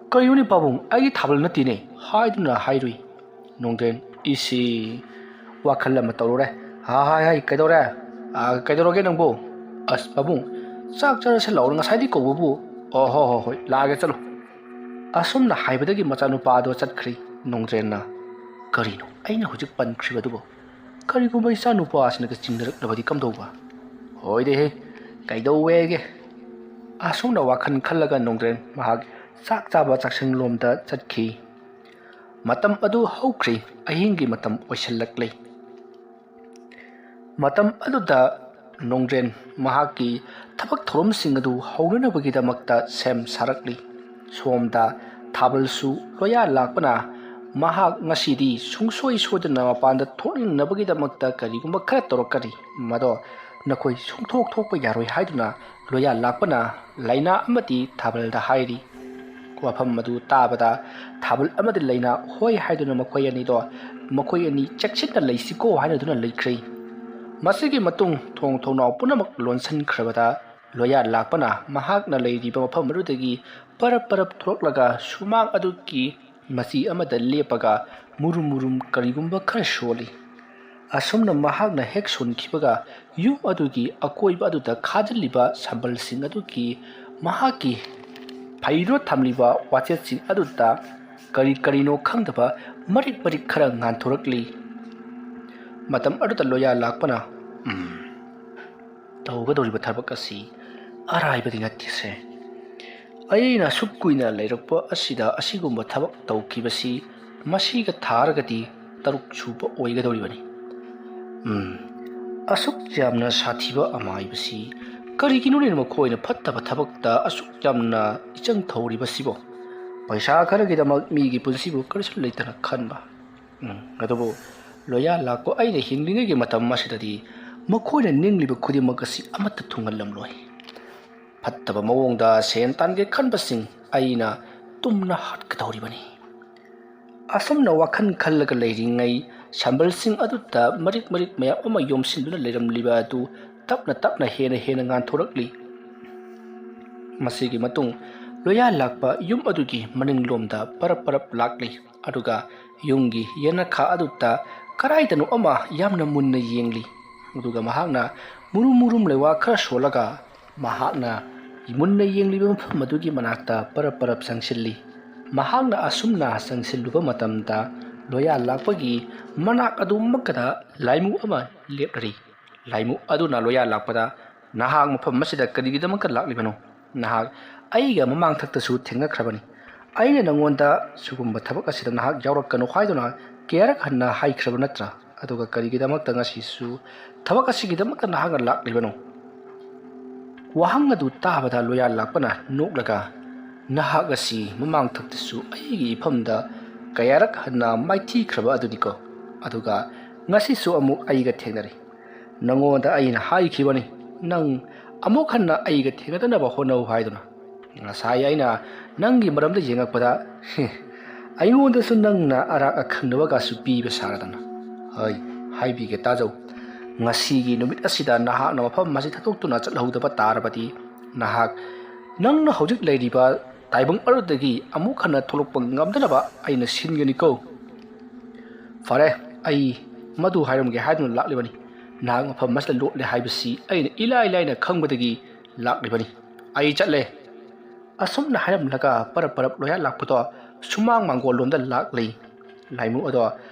"ꯀꯔꯤꯅꯣꯅꯦ ꯄꯥꯕꯨꯡ, ꯑꯩꯒꯤ ꯊꯥꯕꯜ ꯅꯠꯇꯦꯅꯦ," ꯍꯥꯏꯗꯨꯅ ꯍꯥꯏꯔꯨꯏ꯫ ꯅꯣꯡꯗ꯭ꯔꯦꯟ, "ꯏꯁꯤ, ꯋꯥꯈꯜ ꯑꯃ ꯇꯧꯔꯨꯔꯦ꯫ ꯍꯥꯏ, ꯍꯥꯏ, ꯍꯥꯏ, ꯀꯩꯗꯧꯔꯦ? ꯑ, ꯀꯩꯗꯧꯔꯒꯦ ꯅꯪꯕꯨ? ꯑꯁ, ꯄꯥꯕꯨꯡ, ꯆꯥꯛ ꯆꯥꯔꯁꯦ ꯂꯥꯛꯑꯣ, ꯉꯁꯥꯏꯗꯤ ꯀꯧꯕꯕꯨ꯫ ꯑꯣ, ꯍꯣ, ꯍꯣ, ꯍꯣꯏ, ꯂꯥꯛꯑꯒꯦ, ꯆꯠꯂꯣ꯫" ꯑꯁꯨꯝꯅ ꯍꯥꯏꯕꯗꯒꯤ ꯃꯆꯥꯅꯨꯄꯥ ꯑꯗꯣ ꯆꯠꯈ꯭ꯔꯤ꯫ ꯅꯣꯡꯗ꯭ꯔꯦꯟꯅ, "ꯀꯔꯤꯅꯣ ꯑꯩꯅ ꯍꯧꯖꯤꯛ ꯄꯟꯈ꯭ꯔꯤꯕꯗꯨꯕꯨ? ꯀꯔꯤꯒꯨꯝꯕ ꯏꯆꯥꯅꯨꯄꯥ ꯑꯁꯤꯅꯒ ꯆꯤꯡꯅꯔꯛꯂꯕꯗꯤ ꯀꯝꯗꯧꯕ? ꯍꯣꯏꯗꯦꯍꯦ, ꯀꯩꯗꯧꯋꯦꯒꯦ?" ꯑꯁꯨꯝꯅ ꯋꯥꯈꯜ ꯈꯜꯂꯒ ꯅꯣꯡꯗ꯭ꯔꯦꯟ ꯃꯍꯥꯛ ꯆꯥꯛ ꯆꯥꯕ ꯆꯥꯛꯁꯪꯂꯣꯝꯗ ꯆꯠꯈꯤ꯫ ꯃꯇꯝ ꯑꯗꯨ ꯍꯧꯈ꯭ꯔꯦ, ꯑꯍꯤꯡꯒꯤ ꯃꯇꯝ ꯑꯣꯏꯁꯤꯜꯂꯛꯂꯦ꯫ ꯃꯇꯝ ꯑꯗꯨꯗ ꯅꯣꯡꯗ꯭ꯔꯦꯟ ꯃꯍꯥꯛꯀꯤ ꯊꯕꯛ ꯊꯧꯔꯝꯁꯤꯡ ꯑꯗꯨ ꯍꯧꯅꯅꯕꯒꯤꯗꯃꯛꯇ ꯁꯦꯝ ꯁꯥꯔꯛꯂꯤ꯫ ꯁꯣꯝꯗ ꯊꯥꯕꯜꯁꯨ ꯂꯣꯌꯥ ꯂꯥꯛꯄꯅ ꯃꯍꯥꯛ ꯉꯁꯤꯗꯤ ꯁꯨꯡꯁꯣꯏ ꯁꯣꯏꯗꯅ ꯃꯄꯥꯟꯗ ꯊꯣꯛꯅꯤꯡꯅꯕꯒꯤꯗꯃꯛꯇ ꯀꯔꯤꯒꯨꯝꯕ ꯈꯔ ꯇꯧꯔꯛꯀꯅꯤ꯫ ꯃꯗꯣ ꯅꯈꯣꯏ ꯁꯨꯡꯊꯣꯛ ꯊꯣꯛꯄ ꯌꯥꯔꯣꯏ ꯍꯥꯏꯗꯨꯅ ꯂꯣꯌꯥ ꯂꯥꯛꯄꯅ ꯂꯥꯏꯅꯥ ꯑꯃꯗꯤ ꯊꯥꯕꯜꯗ ꯍꯥꯏꯔꯤ꯫ ꯋꯥꯐꯝ ꯑꯗꯨ ꯇꯥꯕꯗ ꯊꯥꯕꯜ ꯑꯃꯗꯤ ꯂꯩꯅꯥ ꯍꯣꯏ ꯍꯥꯏꯗꯨꯅ ꯃꯈꯣꯏ ꯑꯅꯤꯗꯣ, "ꯃꯈꯣꯏ ꯑꯅꯤ ꯆꯦꯛꯁꯤꯟꯅ ꯂꯩꯁꯤꯀꯣ" ꯍꯥꯏꯅꯗꯨꯅ ꯂꯩꯈ꯭ꯔꯦ꯫ ꯃꯁꯤꯒꯤ ꯃꯇꯨꯡ ꯊꯣꯡ ꯊꯣꯡꯅꯥꯎ ꯄꯨꯝꯅꯃꯛ ꯂꯣꯟꯁꯤꯟꯈ꯭ꯔꯕꯗ, ꯂꯣꯌꯥ ꯂꯥꯛꯄꯅ ꯃꯍꯥꯛꯅ ꯂꯩꯔꯤꯕ ꯃꯐꯝ ꯑꯗꯨꯗꯒꯤ ꯄꯔꯞ ꯄꯔꯞ ꯊꯣꯛꯂꯛꯂꯒ ꯁꯨꯃꯥꯡ ꯑꯗꯨꯒꯤ ꯃꯆꯤ ꯑꯃꯗ ꯂꯦꯞꯄꯒ ꯃꯨꯔꯨꯝ ꯃꯨꯔꯨꯝ ꯀꯔꯤꯒꯨꯝꯕ ꯈꯔ ꯁꯣꯜꯂꯤ꯫ ꯑꯁꯨꯝꯅ ꯃꯍꯥꯛꯅ ꯍꯦꯛ ꯁꯣꯟꯈꯤꯕꯒ, ꯌꯨꯝ ꯑꯗꯨꯒꯤ ꯑꯀꯣꯏꯕ ꯑꯗꯨꯗ ꯈꯥꯖꯤꯜꯂꯤꯕ ꯁꯝꯕꯜꯁꯤꯡ ꯑꯗꯨꯒꯤ ꯃꯍꯥꯛꯀꯤ ꯐꯩꯔꯣ ꯊꯝꯂꯤꯕ ꯋꯥꯆꯦꯠꯁꯤꯡ ꯑꯗꯨꯗ ꯀꯔꯤ ꯀꯔꯤꯅꯣ ꯈꯪꯗꯕ ꯃꯔꯤꯛ ꯃꯔꯤꯛ ꯈꯔ ꯉꯥꯟꯊꯣꯔꯛꯂꯤ꯫ ꯃꯇꯝ ꯑꯗꯨꯗ ꯂꯣꯌꯥ ꯂꯥꯛꯄꯅ, "ꯎꯝ, ꯇꯧꯒꯗꯧꯔꯤꯕ ꯊꯕꯛ ꯑꯁꯤ ꯑꯔꯥꯏꯕꯗꯤ ꯅꯠꯇꯦꯁꯦ꯫ ꯑꯩꯅ ꯑꯁꯨꯛ ꯀꯨꯏꯅ ꯂꯩꯔꯛꯄ ꯑꯁꯤꯗ ꯑꯁꯤꯒꯨꯝꯕ ꯊꯕꯛ ꯇꯧꯈꯤꯕꯁꯤ ꯃꯁꯤꯒ ꯊꯥꯔꯒꯗꯤ ꯇꯔꯨꯛ ꯁꯨꯕ ꯑꯣꯏꯒꯗꯧꯔꯤꯕꯅꯤ꯫ ꯎꯝ, ꯑꯁꯨꯛ ꯌꯥꯝꯅ ꯁꯥꯊꯤꯕ ꯑꯃꯥꯏꯕꯁꯤ ꯀꯔꯤꯒꯤꯅꯣꯅꯦ ꯃꯈꯣꯏꯅ ꯐꯠꯇꯕ ꯊꯕꯛꯇ ꯑꯁꯨꯛ ꯌꯥꯝꯅ ꯏꯆꯪ ꯊꯧꯔꯤꯕꯁꯤꯕꯣ? ꯄꯩꯁꯥ ꯈꯔꯒꯤꯗꯃꯛ ꯃꯤꯒꯤ ꯄꯨꯟꯁꯤꯕꯨ ꯀꯔꯤꯁꯨ ꯂꯩꯇꯅ ꯈꯟꯕ꯫ ꯎꯝ, ꯑꯗꯨꯕꯨ ꯂꯣꯌꯥ ꯂꯥꯛꯄ ꯑꯩꯅ ꯍꯤꯡꯂꯤꯉꯩꯒꯤ ꯃꯇꯝ ꯑꯁꯤꯗꯗꯤ ꯃꯈꯣꯏꯅ ꯅꯤꯡꯂꯤꯕ ꯈꯨꯗꯤꯡꯃꯛ ꯑꯁꯤ ꯑꯃꯠꯇ ꯊꯨꯡꯍꯜꯂꯝꯂꯣꯏ꯫ ꯐꯠꯇꯕ ꯃꯑꯣꯡꯗ ꯁꯦꯟ ꯇꯥꯟꯒꯦ ꯈꯟꯕꯁꯤꯡ ꯑꯩꯅ ꯇꯨꯝꯅ ꯍꯥꯠꯀꯗꯧꯔꯤꯕꯅꯤ꯫" ꯑꯁꯨꯝꯅ ꯋꯥꯈꯜ ꯈꯜꯂꯒ ꯂꯩꯔꯤꯉꯩ, ꯁꯝꯕꯜꯁꯤꯡ ꯑꯗꯨꯗ ꯃꯔꯤꯛ ꯃꯔꯤꯛ ꯃꯌꯥꯝ ꯑꯃ ꯌꯣꯝꯁꯤꯟꯗꯨꯅ ꯂꯩꯔꯝꯂꯤꯕ ꯑꯗꯨ ꯇꯞꯅ ꯇꯞꯅ ꯍꯦꯟꯅ ꯍꯦꯟꯅ ꯉꯥꯟꯊꯣꯔꯛꯂꯤ꯫ ꯃꯁꯤꯒꯤ ꯃꯇꯨꯡ ꯂꯣꯌꯥ ꯂꯥꯛꯄ ꯌꯨꯝ ꯑꯗꯨꯒꯤ ꯃꯅꯤꯡꯂꯣꯝꯗ ꯄꯔꯞ ꯄꯔꯞ ꯂꯥꯛꯂꯤ, ꯑꯗꯨꯒ ꯌꯨꯝꯒꯤ ꯌꯦꯅꯈꯥ ꯑꯗꯨꯗ ꯀꯔꯥꯏꯗꯅꯣ ꯑꯃ ꯌꯥꯝꯅ ꯃꯨꯟꯅ ꯌꯦꯡꯂꯤ꯫ ꯑꯗꯨꯒ ꯃꯍꯥꯛꯅ ꯃꯨꯔꯨꯝ ꯃꯨꯔꯨꯝ ꯂꯩꯋꯥ ꯈꯔ ꯁꯣꯜꯂꯒ ꯃꯍꯥꯛꯅ ꯃꯨꯟꯅ ꯌꯦꯡꯂꯤꯕ ꯃꯐꯝ ꯑꯗꯨꯒꯤ ꯃꯅꯥꯛꯇ ꯄꯔꯞ ꯄꯔꯞ ꯆꯪꯁꯤꯜꯂꯤ꯫ ꯃꯍꯥꯛꯅ ꯑꯁꯨꯝꯅ ꯆꯪꯁꯤꯜꯂꯨꯕ ꯃꯇꯝꯗ ꯂꯣꯌꯥ ꯂꯥꯛꯄꯒꯤ ꯃꯅꯥꯛ ꯑꯗꯨꯃꯛꯀꯗ ꯂꯥꯏꯃꯨ ꯑꯃ ꯂꯦꯞꯂꯔꯤ꯫ ꯂꯥꯏꯃꯨ ꯑꯗꯨꯅ ꯂꯣꯌꯥ ꯂꯥꯛꯄꯗ, "ꯅꯍꯥꯛ ꯃꯐꯝ ꯑꯁꯤꯗ ꯀꯔꯤꯒꯤꯗꯃꯛꯇ ꯂꯥꯛꯂꯤꯕꯅꯣ? ꯅꯍꯥꯛ ꯑꯩꯒ ꯃꯃꯥꯡꯊꯛꯇꯁꯨ ꯊꯦꯡꯅꯈ꯭ꯔꯕꯅꯤ꯫ ꯑꯩꯅ ꯅꯉꯣꯟꯗ ꯁꯤꯒꯨꯝꯕ ꯊꯕꯛ ꯑꯁꯤꯗ ꯅꯍꯥꯛ ꯌꯥꯎꯔꯛꯀꯅꯨ ꯍꯥꯏꯗꯨꯅ ꯀꯌꯥꯔꯛ ꯍꯟꯅ ꯍꯥꯏꯈ꯭ꯔꯕ ꯅꯠꯇ꯭ꯔꯥ? ꯑꯗꯨꯒ ꯀꯔꯤꯒꯤꯗꯃꯛꯇ ꯉꯁꯤꯁꯨ ꯊꯕꯛ ꯑꯁꯤꯒꯤꯗꯃꯛꯇ ꯅꯍꯥꯛꯅ ꯂꯥꯛꯂꯤꯕꯅꯣ?" ꯋꯥꯍꯪ ꯑꯗꯨ ꯇꯥꯕꯗ ꯂꯣꯌꯥ ꯂꯥꯛꯄꯅ ꯅꯣꯛꯂꯒ, "ꯅꯍꯥꯛ ꯑꯁꯤ ꯃꯃꯥꯡꯊꯛꯇꯁꯨ ꯑꯩꯒꯤ ꯏꯐꯝꯗ ꯀꯌꯥꯔꯛ ꯍꯟꯅ ꯃꯥꯏꯊꯤꯈ꯭ꯔꯕ ꯑꯗꯨꯅꯤꯀꯣ꯫ ꯑꯗꯨꯒ ꯉꯁꯤꯁꯨ ꯑꯃꯨꯛ ꯑꯩꯒ ꯊꯦꯡꯅꯔꯦ꯫ ꯅꯉꯣꯟꯗ ꯑꯩꯅ ꯍꯥꯏꯈꯤꯕꯅꯤ, ꯅꯪ ꯑꯃꯨꯛ ꯍꯟꯅ ꯑꯩꯒ ꯊꯦꯡꯅꯗꯅꯕ ꯍꯣꯠꯅꯧ ꯍꯥꯏꯗꯨꯅ꯫ ꯉꯁꯥꯏ ꯑꯩꯅ ꯅꯪꯒꯤ ꯃꯔꯝꯗ ꯌꯦꯡꯉꯛꯄꯗ, ꯑꯩꯉꯣꯟꯗꯁꯨ ꯅꯪꯅ ꯑꯔꯥꯛ ꯑꯈꯪꯅꯕꯒꯁꯨ ꯄꯤꯕ ꯁꯥꯔꯗꯅ꯫ ꯍꯣꯏ, ꯍꯥꯏꯕꯤꯒꯦ ꯇꯥꯖꯧ꯫ ꯉꯁꯤꯒꯤ ꯅꯨꯃꯤꯠ ꯑꯁꯤꯗ ꯅꯍꯥꯛꯅ ꯃꯐꯝ ꯑꯁꯤ ꯊꯥꯗꯣꯛꯇꯨꯅ ꯆꯠꯍꯧꯗꯕ ꯇꯥꯔꯕꯗꯤ, ꯅꯍꯥꯛ ꯅꯪꯅ ꯍꯧꯖꯤꯛ ꯂꯩꯔꯤꯕ ꯇꯥꯏꯕꯪ ꯑꯗꯨꯗꯒꯤ ꯑꯃꯨꯛ ꯍꯟꯅ ꯊꯣꯛꯂꯛꯄ ꯉꯝꯗꯅꯕ ꯑꯩꯅ ꯁꯤꯟꯒꯅꯤꯀꯣ꯫ ꯐꯔꯦ, ꯑꯩ ꯃꯗꯨ ꯍꯥꯏꯔꯝꯒꯦ ꯍꯥꯏꯗꯨꯅ ꯂꯥꯛꯂꯤꯕꯅꯤ꯫ ꯅꯍꯥꯛ ꯃꯐꯝ ꯑꯁꯤꯗ ꯂꯣꯠꯂꯦ ꯍꯥꯏꯕꯁꯤ ꯑꯩꯅ ꯏꯂꯥꯏ ꯂꯥꯏꯅ ꯈꯪꯕꯗꯒꯤ ꯂꯥꯛꯂꯤꯕꯅꯤ꯫ ꯑꯩ ꯆꯠꯂꯦ꯫ ꯑꯁꯨꯝꯅ ꯍꯥꯏꯔꯝꯂꯒ ꯄꯔꯞ ꯄꯔꯞ ꯂꯣꯌꯥ ꯂꯥꯛꯄꯗꯣ ꯁꯨꯃꯥꯡ ꯃꯥꯡꯒꯣꯜ ꯂꯣꯝꯗ ꯂꯥꯛꯂꯤ꯫ ꯂꯥꯏꯃꯨ ꯑꯗꯣ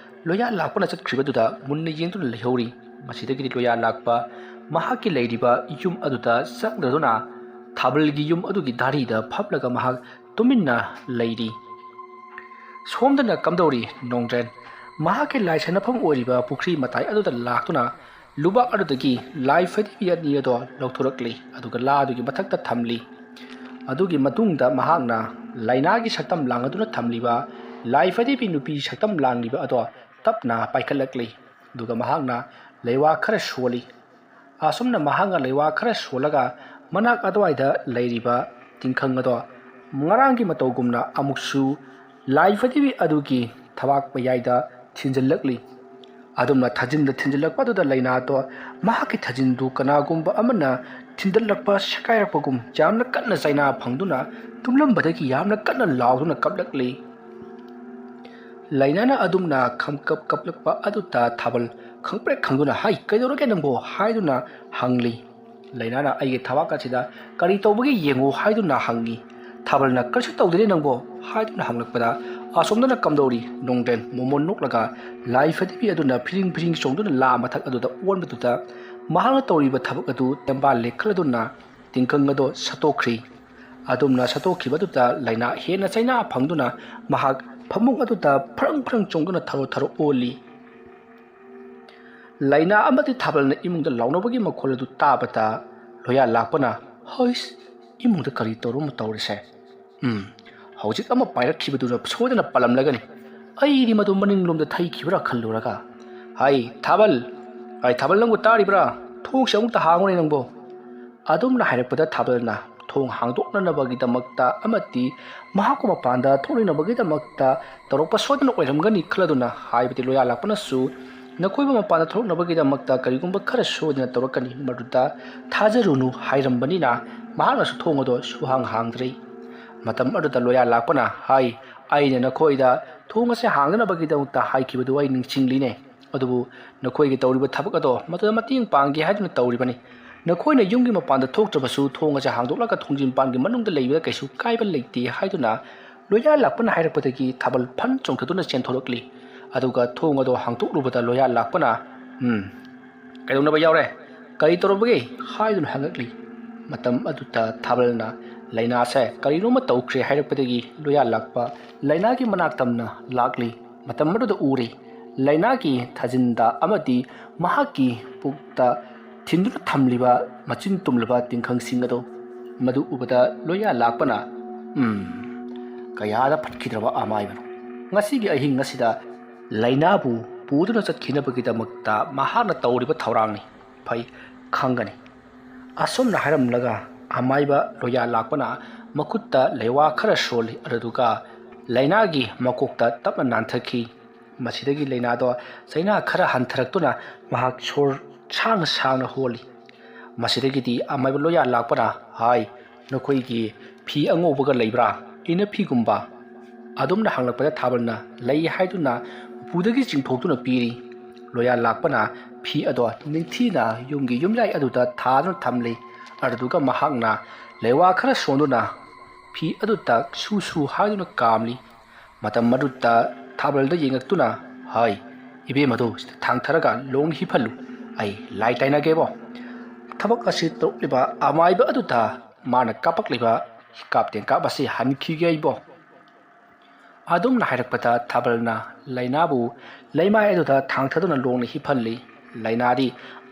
ꯂꯣꯌꯥ ꯂꯥꯛꯄꯅ ꯆꯠꯈ꯭ꯔꯤꯕꯗꯨꯗ ꯃꯨꯟꯅ ꯌꯦꯡꯗꯨꯅ ꯂꯩꯍꯧꯔꯤ꯫ ꯃꯁꯤꯗꯒꯤꯗꯤ ꯂꯣꯌꯥ ꯂꯥꯛꯄ ꯃꯍꯥꯛꯀꯤ ꯂꯩꯔꯤꯕ ꯌꯨꯝ ꯑꯗꯨꯗ ꯆꯪꯗꯗꯨꯅ ꯊꯥꯕꯜꯒꯤ ꯌꯨꯝ ꯑꯗꯨꯒꯤ ꯗꯥꯔꯤꯗ ꯐꯝꯂꯒ ꯃꯍꯥꯛ ꯇꯨꯃꯤꯟꯅ ꯂꯩꯔꯤ꯫ ꯁꯣꯝꯗꯅ ꯀꯝꯗꯧꯔꯤ? ꯅꯣꯡꯗ꯭ꯔꯦꯟ ꯃꯍꯥꯛꯀꯤ ꯂꯥꯏ ꯁꯥꯟꯅꯐꯝ ꯑꯣꯏꯔꯤꯕ ꯄꯨꯈ꯭ꯔꯤ ꯃꯇꯥꯏ ꯑꯗꯨꯗ ꯂꯥꯛꯇꯨꯅ ꯂꯨꯕꯥꯛ ꯑꯗꯨꯗꯒꯤ ꯂꯥꯏ ꯐꯗꯤꯕꯤ ꯑꯅꯤ ꯑꯗꯣ ꯂꯧꯊꯣꯔꯛꯂꯤ, ꯑꯗꯨꯒ ꯂꯥ ꯑꯗꯨꯒꯤ ꯃꯊꯛꯇ ꯊꯝꯂꯤ꯫ ꯑꯗꯨꯒꯤ ꯃꯇꯨꯡꯗ ꯃꯍꯥꯛꯅ ꯂꯥꯏꯅꯥꯒꯤ ꯁꯛꯇꯝ ꯂꯥꯡꯗꯨꯅ ꯊꯝꯂꯤꯕ ꯂꯥꯏ ꯐꯗꯤꯕꯤ ꯅꯨꯄꯤ ꯁꯛꯇꯝ ꯂꯥꯡꯂꯤꯕ ꯑꯗꯣ ꯇꯞꯅ ꯄꯥꯏꯈꯠꯂꯛꯂꯤ꯫ ꯑꯗꯨꯒ ꯃꯍꯥꯛꯅ ꯂꯩꯋꯥ ꯈꯔ ꯁꯣꯜꯂꯤ꯫ ꯑꯁꯨꯝꯅ ꯃꯍꯥꯛꯅ ꯂꯩꯋꯥ ꯈꯔ ꯁꯣꯜꯂꯒ ꯃꯅꯥꯛ ꯑꯗꯨꯋꯥꯏꯗ ꯂꯩꯔꯤꯕ ꯇꯤꯡꯈꯪ ꯑꯗꯣ ꯉꯔꯥꯡꯒꯤ ꯃꯇꯧꯒꯨꯝꯅ ꯑꯃꯨꯛꯁꯨ ꯂꯥꯏ ꯐꯗꯤꯕꯤ ꯑꯗꯨꯒꯤ ꯊꯕꯥꯛ ꯃꯌꯥꯏꯗ ꯊꯤꯟꯖꯤꯜꯂꯛꯂꯤ꯫ ꯑꯗꯨꯝꯅ ꯊꯥꯖꯤꯟꯗ ꯊꯤꯟꯖꯤꯜꯂꯛꯄ ꯑꯗꯨꯗ ꯂꯥꯏꯅꯥꯗꯣ ꯃꯍꯥꯛꯀꯤ ꯊꯥꯖꯤꯟꯗꯨ ꯀꯅꯥꯒꯨꯝꯕ ꯑꯃꯅ ꯊꯤꯟꯗꯠꯂꯛꯄ ꯁꯦꯒꯥꯏꯔꯛꯄꯒꯨꯝ ꯌꯥꯝꯅ ꯀꯟꯅ ꯆꯩꯅꯥ ꯐꯪꯗꯨꯅ ꯇꯨꯝꯂꯝꯕꯗꯒꯤ ꯌꯥꯝꯅ ꯀꯟꯅ ꯂꯥꯎꯗꯨꯅ ꯀꯞꯂꯛꯂꯤ꯫ ꯂꯥꯏꯅꯥꯅ ꯑꯗꯨꯝꯅ ꯈꯪꯀꯞ ꯀꯞꯂꯛꯄ ꯑꯗꯨꯗ ꯊꯥꯕꯜ ꯈꯪꯄ꯭ꯔꯦꯛ ꯈꯪꯗꯨꯅ, "ꯍꯥꯏ, ꯀꯩꯗꯧꯔꯒꯦ ꯅꯪꯕꯣ?" ꯍꯥꯏꯗꯨꯅ ꯍꯪꯂꯤ꯫ ꯂꯥꯏꯅꯥꯅ ꯑꯩꯒꯤ ꯊꯕꯥꯛ ꯑꯁꯤꯗ ꯀꯔꯤ ꯇꯧꯕꯒꯦ ꯌꯦꯡꯉꯨ ꯍꯥꯏꯗꯨꯅ ꯍꯪꯉꯤ꯫ ꯊꯥꯕꯜꯅ, "ꯀꯔꯤꯁꯨ ꯇꯧꯗꯦꯅꯦ ꯅꯪꯕꯣ" ꯍꯥꯏꯗꯨꯅ ꯍꯪꯂꯛꯄꯗ, ꯑꯁꯣꯝꯗꯅ ꯀꯝꯗꯧꯔꯤ? ꯅꯣꯡꯗ꯭ꯔꯦꯟ ꯃꯣꯃꯣꯟ ꯅꯣꯛꯂꯒ ꯂꯥꯏ ꯐꯗꯤꯕꯤ ꯑꯗꯨꯅ ꯐꯤꯔꯤꯡ ꯐꯤꯔꯤꯡ ꯆꯣꯡꯗꯨꯅ ꯂꯥ ꯃꯊꯛ ꯑꯗꯨꯗ ꯑꯣꯟꯕꯗꯨꯗ ꯃꯍꯥꯛꯅ ꯇꯧꯔꯤꯕ ꯊꯕꯛ ꯑꯗꯨ ꯇꯦꯝꯕꯥꯜ ꯂꯦꯛꯈꯠꯂꯗꯨꯅ ꯇꯤꯡꯈꯪ ꯑꯗꯣ ꯁꯠꯇꯣꯛꯈ꯭ꯔꯤ꯫ ꯑꯗꯨꯝꯅ ꯁꯠꯇꯣꯛꯈꯤꯕꯗꯨꯗ ꯂꯥꯏꯅꯥ ꯍꯦꯟꯅ ꯆꯩꯅꯥ ꯐꯪꯗꯨꯅ ꯃꯍꯥꯛ ꯐꯃꯨꯡ ꯑꯗꯨꯗ ꯐ꯭ꯔꯪ ꯐ꯭ꯔꯪ ꯆꯣꯡꯗꯨꯅ ꯊꯔꯣ ꯊꯔꯣ ꯑꯣꯜꯂꯤ꯫ ꯂꯥꯏꯅꯥ ꯑꯃꯗꯤ ꯊꯥꯕꯜꯅ ꯏꯃꯨꯡꯗ ꯂꯥꯎꯅꯕꯒꯤ ꯃꯈꯣꯜ ꯑꯗꯨ ꯇꯥꯕꯗ ꯂꯣꯌꯥ ꯂꯥꯛꯄꯅ, "ꯍꯩꯁ, ꯏꯃꯨꯡꯗ ꯀꯔꯤ ꯇꯧꯔꯨꯝ ꯇꯧꯔꯤꯁꯦ? ꯎꯝ, ꯍꯧꯖꯤꯛ ꯑꯃ ꯄꯥꯏꯔꯛꯈꯤꯕꯗꯨꯅ ꯁꯣꯏꯗꯅ ꯄꯥꯜꯂꯝꯂꯒꯅꯤ꯫ ꯑꯩꯗꯤ ꯃꯗꯨ ꯃꯅꯤꯡꯂꯣꯝꯗ ꯊꯩꯈꯤꯕ꯭ꯔꯥ ꯈꯜꯂꯨꯔꯒ꯫ ꯍꯥꯏ, ꯊꯥꯕꯜ! ꯍꯥꯏ, ꯊꯥꯕꯜ, ꯅꯪꯕꯨ ꯇꯥꯔꯤꯕ꯭ꯔꯥ? ꯊꯣꯡꯁꯦ ꯑꯃꯨꯛꯇ ꯍꯥꯡꯉꯨꯅꯦ ꯅꯪꯕꯨ!" ꯑꯗꯨꯝꯅ ꯍꯥꯏꯔꯛꯄꯗ ꯊꯥꯕꯜꯅ ꯊꯣꯡ ꯍꯥꯡꯗꯣꯛꯅꯅꯕꯒꯤꯗꯃꯛꯇ ꯑꯃꯗꯤ ꯃꯍꯥꯛꯄꯨ ꯃꯄꯥꯟꯗ ꯊꯣꯛꯅꯅꯕꯒꯤꯗꯃꯛꯇ ꯇꯧꯔꯛꯄ ꯁꯣꯏꯗꯅ ꯑꯣꯏꯔꯝꯒꯅꯤ ꯈꯜꯂꯗꯨꯅ ꯍꯥꯏꯕꯗꯤ ꯂꯣꯌꯥ ꯂꯥꯛꯄꯅꯁꯨ ꯅꯈꯣꯏꯕꯨ ꯃꯄꯥꯟꯗ ꯊꯣꯛꯅꯕꯒꯤꯗꯃꯛꯇ ꯀꯔꯤꯒꯨꯝꯕ ꯈꯔ ꯁꯣꯏꯗꯅ ꯇꯧꯔꯛꯀꯅꯤ, ꯃꯗꯨꯗ ꯊꯥꯖꯔꯨꯅꯨ ꯍꯥꯏꯔꯝꯕꯅꯤꯅ ꯃꯍꯥꯛꯅꯁꯨ ꯊꯣꯡ ꯑꯗꯣ ꯁꯨꯍꯥꯡ ꯍꯥꯡꯗ꯭ꯔꯦ꯫ ꯃꯇꯝ ꯑꯗꯨꯗ ꯂꯣꯌꯥ ꯂꯥꯛꯄꯅ ꯍꯥꯏ, "ꯑꯩꯅ ꯅꯈꯣꯏꯗ ꯊꯣꯡ ꯑꯁꯦ ꯍꯥꯡꯗꯅꯕꯒꯤꯗꯃꯛꯇ ꯍꯥꯏꯈꯤꯕꯗꯨ ꯑꯩ ꯅꯤꯡꯁꯤꯡꯂꯤꯅꯦ꯫ ꯑꯗꯨꯕꯨ ꯅꯈꯣꯏꯒꯤ ꯇꯧꯔꯤꯕ ꯊꯕꯛ ꯑꯗꯣ ꯃꯗꯨꯗ ꯃꯇꯦꯡ ꯄꯥꯡꯒꯦ ꯍꯥꯏꯗꯨꯅ ꯇꯧꯔꯤꯕꯅꯤ꯫ ꯅꯈꯣꯏꯅ ꯌꯨꯝꯒꯤ ꯃꯄꯥꯟꯗ ꯊꯣꯛꯇ꯭ꯔꯕꯁꯨ ꯊꯣꯡ ꯑꯁꯦ ꯍꯥꯡꯗꯣꯛꯂꯒ ꯊꯣꯡꯖꯤꯟ ꯄꯥꯟꯒꯤ ꯃꯅꯨꯡꯗ ꯂꯩꯕꯗ ꯀꯩꯁꯨ ꯀꯥꯏꯕ ꯂꯩꯇꯦ" ꯍꯥꯏꯗꯨꯅ ꯂꯣꯌꯥ ꯂꯥꯛꯄꯅ ꯍꯥꯏꯔꯛꯄꯗꯒꯤ ꯊꯥꯕꯜ ꯐꯟ ꯆꯣꯡꯊꯗꯨꯅ ꯆꯦꯟꯊꯣꯔꯛꯂꯤ꯫ ꯑꯗꯨꯒ ꯊꯣꯡ ꯑꯗꯣ ꯍꯥꯡꯗꯣꯛꯂꯨꯕꯗ ꯂꯣꯌꯥ ꯂꯥꯛꯄꯅ, "ꯎꯝ, ꯀꯩꯗꯧꯅꯕ ꯌꯥꯎꯔꯦ? ꯀꯔꯤ ꯇꯧꯔꯝꯕꯒꯦ?" ꯍꯥꯏꯗꯨꯅ ꯍꯪꯉꯛꯂꯤ꯫ ꯃꯇꯝ ꯑꯗꯨꯗ ꯊꯥꯕꯜꯅ ꯂꯥꯏꯅꯥꯁꯦ ꯀꯔꯤꯅꯣꯃ ꯇꯧꯈ꯭ꯔꯦ ꯍꯥꯏꯔꯛꯄꯗꯒꯤ ꯂꯣꯌꯥ ꯂꯥꯛꯄ ꯂꯥꯏꯅꯥꯒꯤ ꯃꯅꯥꯛ ꯇꯝꯅ ꯂꯥꯛꯂꯤ꯫ ꯃꯇꯝ ꯑꯗꯨꯗ ꯎꯔꯦ, ꯂꯥꯏꯅꯥꯒꯤ ꯊꯥꯖꯤꯟꯗ ꯑꯃꯗꯤ ꯃꯍꯥꯛꯀꯤ ꯄꯨꯛꯇ ꯊꯤꯟꯗꯨꯅ ꯊꯝꯂꯤꯕ ꯃꯆꯤꯟ ꯇꯨꯝꯂꯕ ꯇꯤꯡꯈꯪꯁꯤꯡ ꯑꯗꯨ꯫ ꯃꯗꯨ ꯎꯕꯗ ꯂꯣꯌꯥ ꯂꯥꯛꯄꯅ, "ꯎꯝ, ꯀꯌꯥꯗ ꯐꯠꯈꯤꯗ꯭ꯔꯕ ꯑꯃꯥꯏꯕꯅꯣ! ꯉꯁꯤꯒꯤ ꯑꯍꯤꯡ ꯑꯁꯤꯗ ꯂꯥꯏꯅꯥꯕꯨ ꯄꯨꯗꯨꯅ ꯆꯠꯈꯤꯅꯕꯒꯤꯗꯃꯛꯇ ꯃꯍꯥꯛꯅ ꯇꯧꯔꯤꯕ ꯊꯧꯔꯥꯡꯅꯤ꯫ ꯐꯩ, ꯈꯪꯒꯅꯤ"꯫ ꯑꯁꯨꯝꯅ ꯍꯥꯏꯔꯝꯂꯒ ꯑꯃꯥꯏꯕ ꯂꯣꯌꯥ ꯂꯥꯛꯄꯅ ꯃꯈꯨꯠꯇ ꯂꯩꯋꯥ ꯈꯔ ꯁꯣꯜꯂꯤ, ꯑꯗꯨꯗꯨꯒ ꯂꯥꯏꯅꯥꯒꯤ ꯃꯀꯣꯛꯇ ꯇꯞꯅ ꯅꯥꯟꯊꯈꯤ꯫ ꯃꯁꯤꯗꯒꯤ ꯂꯥꯏꯅꯥꯗꯣ ꯆꯩꯅꯥ ꯈꯔ ꯍꯟꯊꯔꯛꯇꯨꯅ ꯃꯍꯥꯛ ꯁꯣꯔ ꯁꯥꯡꯅ ꯁꯥꯡꯅ ꯍꯣꯜꯂꯤ꯫ ꯃꯁꯤꯗꯒꯤꯗꯤ ꯑꯃꯥꯏꯕ ꯂꯣꯌꯥ ꯂꯥꯛꯄꯅ ꯍꯥꯏ, "ꯅꯈꯣꯏꯒꯤ ꯐꯤ ꯑꯉꯧꯕꯒ ꯂꯩꯕ꯭ꯔꯥ? ꯏꯅꯐꯤꯒꯨꯝꯕ?" ꯑꯗꯨꯝꯅ ꯍꯪꯂꯛꯄꯗ ꯊꯥꯕꯜꯅ ꯂꯩ ꯍꯥꯏꯗꯨꯅ ꯎꯄꯨꯗꯒꯤ ꯆꯤꯡꯊꯣꯛꯇꯨꯅ ꯄꯤꯔꯤ꯫ ꯂꯣꯌꯥ ꯂꯥꯛꯄꯅ ꯐꯤ ꯑꯗꯣ ꯅꯤꯡꯊꯤꯅ ꯌꯨꯝꯒꯤ ꯌꯨꯝꯌꯥꯏ ꯑꯗꯨꯗ ꯊꯥꯗꯨꯅ ꯊꯝꯂꯤ꯫ ꯑꯗꯨꯗꯨꯒ ꯃꯍꯥꯛꯅ ꯂꯩꯋꯥ ꯈꯔ ꯁꯣꯟꯗꯨꯅ ꯐꯤ ꯑꯗꯨꯗ ꯁꯨ ꯁꯨ ꯍꯥꯏꯗꯨꯅ ꯀꯥꯝꯂꯤ꯫ ꯃꯇꯝ ꯑꯗꯨꯗ ꯊꯥꯕꯜꯗ ꯌꯦꯡꯉꯛꯇꯨꯅ ꯍꯥꯏ, "ꯏꯕꯦꯝ ꯑꯗꯨ ꯁꯤꯗ ꯊꯥꯡꯊꯔꯒ ꯂꯣꯡ ꯍꯤꯞꯍꯜꯂꯨ, ꯑꯩ ꯂꯥꯏ ꯇꯥꯏꯅꯒꯦꯕꯣ"꯫ ꯊꯕꯛ ꯑꯁꯤ ꯇꯧꯔꯛꯂꯤꯕ ꯑꯃꯥꯏꯕ ꯑꯗꯨꯗ ꯃꯥꯅ ꯀꯥꯞꯄꯛꯂꯤꯕ ꯍꯤꯀꯥꯞ ꯇꯦꯡꯀꯥꯞ ꯑꯁꯤ ꯍꯟꯈꯤꯒꯦ ꯑꯩꯕꯣ꯫ ꯑꯗꯨꯝꯅ ꯍꯥꯏꯔꯛꯄꯗ ꯊꯥꯕꯜꯅ ꯂꯥꯏꯅꯥꯕꯨ ꯂꯩꯃꯥꯏ ꯑꯗꯨꯗ ꯊꯥꯡꯊꯗꯨꯅ ꯂꯣꯡꯅ ꯍꯤꯞꯍꯜꯂꯤ꯫ ꯂꯥꯏꯅꯥꯗꯤ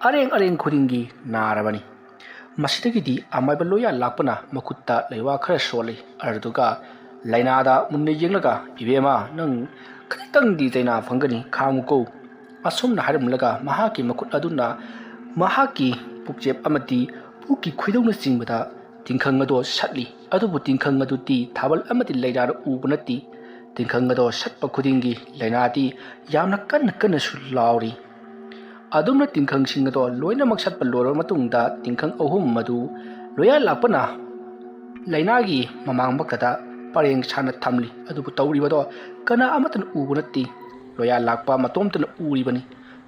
ꯑꯔꯦꯡ ꯑꯔꯦꯡ ꯈꯨꯗꯤꯡꯒꯤ ꯅꯥꯔꯕꯅꯤ꯫ ꯃꯁꯤꯗꯒꯤꯗꯤ ꯑꯃꯥꯏꯕ ꯂꯣꯌꯥ ꯂꯥꯛꯄꯅ ꯃꯈꯨꯠꯇ ꯂꯩꯋꯥ ꯈꯔ ꯁꯣꯜꯂꯤ꯫ ꯑꯗꯨꯗꯨꯒ ꯂꯥꯏꯅꯥꯗ ꯃꯨꯟꯅ ꯌꯦꯡꯂꯒ, "ꯏꯕꯦꯝꯃ, ꯅꯪ ꯈꯖꯤꯛꯇꯪꯗꯤ ꯆꯩꯅꯥ ꯐꯪꯒꯅꯤ, ꯈꯥꯡꯉꯨꯀꯣ"꯫ ꯑꯁꯨꯝꯅ ꯍꯥꯏꯔꯝꯂꯒ ꯃꯍꯥꯛꯀꯤ ꯃꯈꯨꯠ ꯑꯗꯨꯅ ꯃꯍꯥꯛꯀꯤ ꯄꯨꯛꯆꯦꯞ ꯑꯃꯗꯤ ꯄꯨꯛꯀꯤ ꯈꯣꯏꯗꯧꯅꯆꯤꯡꯕꯗ ꯇꯤꯡꯈꯪ ꯑꯗꯣ ꯁꯠꯂꯤ꯫ ꯑꯗꯨꯕꯨ ꯇꯤꯡꯈꯪ ꯑꯗꯨꯗꯤ ꯊꯥꯕꯜ ꯑꯃꯗꯤ ꯂꯥꯏꯅꯥꯅ ꯎꯕ ꯅꯠꯇꯦ꯫ ꯇꯤꯡꯈꯪ ꯑꯗꯣ ꯁꯠꯄ ꯈꯨꯗꯤꯡꯒꯤ ꯂꯥꯏꯅꯥꯗꯤ ꯌꯥꯝꯅ ꯀꯟꯅ ꯀꯟꯅꯁꯨ ꯂꯥꯎꯔꯤ꯫ ꯑꯗꯨꯝꯅ ꯇꯤꯡꯈꯪꯁꯤꯡ ꯑꯗꯣ ꯂꯣꯏꯅꯃꯛ ꯁꯠꯄ ꯂꯣꯏꯔꯕ ꯃꯇꯨꯡꯗ ꯇꯤꯡꯈꯪ ꯑꯍꯨꯝ ꯑꯗꯨ ꯂꯣꯌꯥ ꯂꯥꯛꯄꯅ ꯂꯥꯏꯅꯥꯒꯤ ꯃꯃꯥꯡꯃꯛꯇꯗ ꯄꯔꯦꯡ ꯁꯥꯅ ꯊꯝꯂꯤ꯫ ꯑꯗꯨꯕꯨ ꯇꯧꯔꯤꯕꯗꯣ ꯀꯅꯥ ꯑꯃꯠꯇꯅ ꯎꯕ ꯅꯠꯇꯦ꯫ ꯂꯣꯌꯥ ꯂꯥꯛꯄ ꯃꯇꯣꯝꯇꯅ ꯎꯔꯤꯕꯅꯤ꯫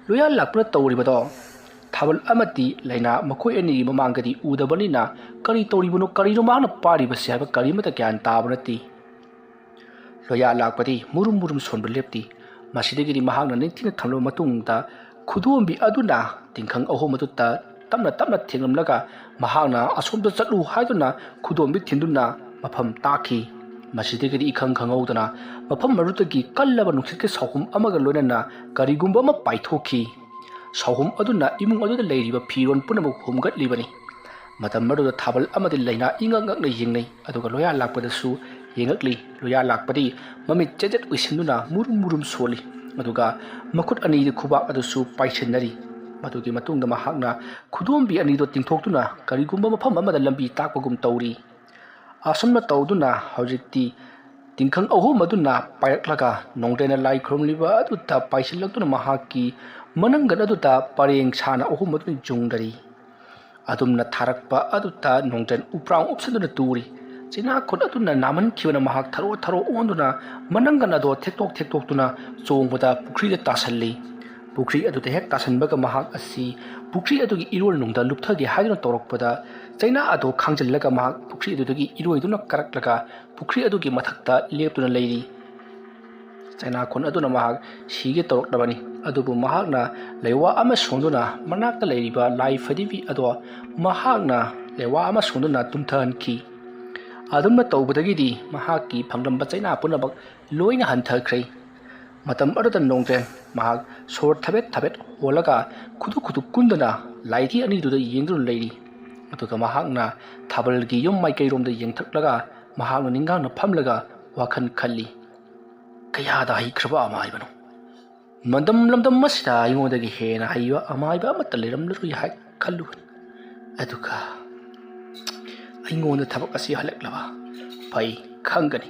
ꯂꯣꯌꯥ ꯂꯥꯛꯄꯅ ꯇꯧꯔꯤꯕꯗꯣ ꯊꯥꯕꯜ ꯑꯃꯗꯤ ꯂꯥꯏꯅꯥ ꯃꯈꯣꯏ ꯑꯅꯤꯒꯤ ꯃꯃꯥꯡꯗꯗꯤ ꯎꯗꯕꯅꯤꯅ ꯀꯔꯤ ꯇꯧꯔꯤꯕꯅꯣ, ꯀꯔꯤꯅꯣ ꯃꯍꯥꯛꯅ ꯄꯥꯔꯤꯕꯁꯦ ꯍꯥꯏꯕ ꯀꯔꯤꯃꯠꯇ ꯒ꯭ꯌꯥꯟ ꯇꯥꯕ ꯅꯠꯇꯦ꯫ ꯂꯣꯌꯥ ꯂꯥꯛꯄꯗꯤ ꯃꯨꯔꯨꯝ ꯃꯨꯔꯨꯝ ꯁꯣꯟꯕ ꯂꯦꯞꯇꯦ꯫ ꯃꯁꯤꯗꯒꯤꯗꯤ ꯃꯍꯥꯛꯅ ꯅꯤꯡꯊꯤꯅ ꯊꯝꯂꯕ ꯃꯇꯨꯡꯗ ꯈꯨꯗꯣꯝꯕꯤ ꯑꯗꯨꯅ ꯇꯤꯡꯈꯪ ꯑꯍꯨꯝ ꯑꯗꯨꯗ ꯇꯞꯅ ꯇꯞꯅ ꯊꯦꯡꯂꯝꯂꯒ ꯃꯍꯥꯛꯅ ꯑꯁꯣꯝꯗ ꯆꯠꯂꯨ ꯍꯥꯏꯗꯨꯅ ꯈꯨꯗꯣꯝꯕꯤ ꯊꯤꯟꯗꯨꯅ ꯃꯐꯝ ꯇꯥꯛꯈꯤ꯫ ꯃꯁꯤꯗꯒꯤꯗꯤ ꯏꯈꯪ ꯈꯪꯍꯧꯗꯅ ꯃꯐꯝ ꯑꯗꯨꯗꯒꯤ ꯀꯜꯂꯕ ꯅꯨꯡꯁꯤꯠꯀꯤ ꯁꯥꯎꯍꯨꯝ ꯑꯃꯒ ꯂꯣꯏꯅꯅ ꯀꯔꯤꯒꯨꯝꯕ ꯑꯃ ꯄꯥꯏꯊꯣꯛꯈꯤ꯫ ꯁꯥꯎꯍꯨꯝ ꯑꯗꯨꯅ ꯏꯃꯨꯡ ꯑꯗꯨꯗ ꯂꯩꯔꯤꯕ ꯐꯤꯔꯣꯜ ꯄꯨꯝꯅꯃꯛ ꯍꯨꯝꯒꯠꯂꯤꯕꯅꯤ꯫ ꯃꯇꯝ ꯑꯗꯨꯗ ꯊꯥꯕꯜ ꯑꯃꯗꯤ ꯂꯥꯏꯅꯥ ꯏꯉꯛ ꯉꯛꯅ ꯌꯦꯡꯅꯩ, ꯑꯗꯨꯒ ꯂꯣꯌꯥ ꯂꯥꯛꯄꯗꯁꯨ ꯌꯦꯡꯉꯛꯂꯤ꯫ ꯂꯣꯌꯥ ꯂꯥꯛꯄꯗꯤ ꯃꯃꯤꯠ ꯆꯦꯖꯦꯠ ꯎꯏꯁꯤꯟꯗꯨꯅ ꯃꯨꯔꯨꯝ ꯃꯨꯔꯨꯝ ꯁꯣꯜꯂꯤ, ꯑꯗꯨꯒ ꯃꯈꯨꯠ ꯑꯅꯤꯗꯤ ꯈꯨꯕꯥꯛ ꯑꯗꯨꯁꯨ ꯄꯥꯏꯁꯤꯟꯅꯔꯤ꯫ ꯃꯗꯨꯒꯤ ꯃꯇꯨꯡꯗ ꯃꯍꯥꯛꯅ ꯈꯨꯗꯣꯝꯕꯤ ꯑꯅꯤꯗꯣ ꯇꯤꯡꯊꯣꯛꯇꯨꯅ ꯀꯔꯤꯒꯨꯝꯕ ꯃꯐꯝ ꯑꯃꯗ ꯂꯝꯕꯤ ꯇꯥꯛꯄꯒꯨꯝ ꯇꯧꯔꯤ꯫ ꯑꯁꯨꯝꯅ ꯇꯧꯗꯨꯅ ꯍꯧꯖꯤꯛꯇꯤ ꯇꯤꯡꯈꯪ ꯑꯍꯨꯝ ꯑꯗꯨꯅ ꯄꯥꯏꯔꯛꯂꯒ ꯅꯣꯡꯗ꯭ꯔꯦꯟꯅ ꯂꯥꯏ ꯈꯨꯔꯨꯝꯂꯤꯕ ꯑꯗꯨꯗ ꯄꯥꯏꯁꯤꯜꯂꯛꯇꯨꯅ ꯃꯍꯥꯛꯀꯤ ꯃꯅꯪꯒꯟ ꯑꯗꯨꯗ ꯄꯔꯦꯡ ꯁꯥꯅ ꯑꯍꯨꯝ ꯑꯗꯨꯅ ꯌꯨꯡꯗꯔꯤ꯫ ꯑꯗꯨꯝꯅ ꯊꯥꯔꯛꯄ ꯑꯗꯨꯗ ꯅꯣꯡꯗ꯭ꯔꯦꯟ ꯎꯄ꯭ꯔꯥꯡ ꯎꯞꯁꯤꯟꯗꯨꯅ ꯇꯨꯔꯤ꯫ ꯆꯩꯅꯥꯈꯣꯟ ꯑꯗꯨꯅ ꯅꯥꯃꯟꯈꯤꯕꯅ ꯃꯍꯥꯛ ꯊꯔꯣ ꯊꯔꯣ ꯑꯣꯟꯗꯨꯅ ꯃꯅꯪꯒꯟ ꯑꯗꯣ ꯊꯦꯛꯇꯣꯛ ꯊꯦꯛꯇꯣꯛꯇꯨꯅ ꯆꯣꯡꯕꯗ ꯄꯨꯈ꯭ꯔꯤꯗ ꯇꯥꯁꯜꯂꯤ꯫ ꯄꯨꯈ꯭ꯔꯤ ꯑꯗꯨꯗ ꯍꯦꯛ ꯇꯥꯁꯟꯕꯒ ꯃꯍꯥꯛ ꯑꯁꯤ ꯄꯨꯈ꯭ꯔꯤ ꯑꯗꯨꯒꯤ ꯏꯔꯣꯜꯅꯨꯡꯗ ꯂꯨꯞꯊꯒꯦ ꯍꯥꯏꯗꯨꯅ ꯇꯧꯔꯛꯄꯗ, ꯆꯩꯅꯥ ꯑꯗꯣ ꯈꯥꯡꯖꯤꯜꯂꯒ ꯃꯍꯥꯛ ꯄꯨꯈ꯭ꯔꯤ ꯑꯗꯨꯗꯒꯤ ꯏꯔꯣꯏꯗꯨꯅ ꯀꯥꯔꯛꯂꯒ ꯄꯨꯈ꯭ꯔꯤ ꯑꯗꯨꯒꯤ ꯃꯊꯛꯇ ꯂꯦꯞꯇꯨꯅ ꯂꯩꯔꯤ꯫ ꯆꯩꯅꯥꯈꯣꯟ ꯑꯗꯨꯅ ꯃꯍꯥꯛ ꯁꯤꯒꯦ ꯇꯧꯔꯛꯂꯕꯅꯤ, ꯑꯗꯨꯕꯨ ꯃꯍꯥꯛꯅ ꯂꯩꯋꯥ ꯑꯃ ꯁꯣꯟꯗꯨꯅ ꯃꯅꯥꯛꯇ ꯂꯩꯔꯤꯕ ꯂꯥꯏ ꯐꯗꯤꯕꯤ ꯑꯗꯣ ꯃꯍꯥꯛꯅ ꯂꯩꯋꯥ ꯑꯃ ꯁꯣꯟꯗꯨꯅ ꯇꯨꯝꯊꯍꯟꯈꯤ꯫ ꯑꯗꯨꯝꯅ ꯇꯧꯕꯗꯒꯤꯗꯤ ꯃꯍꯥꯛꯀꯤ ꯐꯪꯂꯝꯕ ꯆꯩꯅꯥ ꯄꯨꯝꯅꯃꯛ ꯂꯣꯏꯅ ꯍꯟꯊꯈ꯭ꯔꯦ꯫ ꯃꯇꯝ ꯑꯗꯨꯗ ꯅꯣꯡꯗ꯭ꯔꯦꯟ ꯃꯍꯥꯛ ꯁꯣꯔ ꯊꯕꯦꯠ ꯊꯕꯦꯠ ꯍꯣꯜꯂꯒ ꯈꯨꯗꯨ ꯈꯨꯗꯨ ꯀꯨꯟꯗꯨꯅ ꯂꯥꯏꯙꯤ ꯑꯅꯤꯗꯨꯗ ꯌꯦꯡꯗꯨꯅ ꯂꯩꯔꯤ꯫ ꯑꯗꯨꯒ ꯃꯍꯥꯛꯅ ꯊꯥꯕꯜꯒꯤ ꯌꯨꯝ ꯃꯥꯏꯀꯩꯔꯣꯝꯗ ꯌꯦꯡꯊꯛꯂꯒ ꯃꯍꯥꯛꯅ ꯅꯤꯡꯒꯥꯡꯅ ꯐꯝꯂꯒ ꯋꯥꯈꯜ ꯈꯜꯂꯤ꯫ "ꯀꯌꯥꯗ ꯍꯩꯈ꯭ꯔꯕ ꯑꯃꯥꯏꯕꯅꯣ! ꯃꯇꯝ ꯂꯝꯗꯝ ꯑꯁꯤꯗ ꯑꯩꯉꯣꯟꯗꯒꯤ ꯍꯦꯟꯅ ꯍꯩꯕ ꯑꯃꯥꯏꯕ ꯑꯃꯠꯇ ꯂꯩꯔꯝꯂꯔꯣꯏ" ꯍꯥꯏ ꯈꯜꯂꯨꯕꯅꯤ꯫ ꯑꯗꯨꯒ ꯑꯩꯉꯣꯟꯗ ꯊꯕꯛ ꯑꯁꯤ ꯍꯜꯂꯛꯂꯕ? ꯐꯩ, ꯈꯪꯒꯅꯤ꯫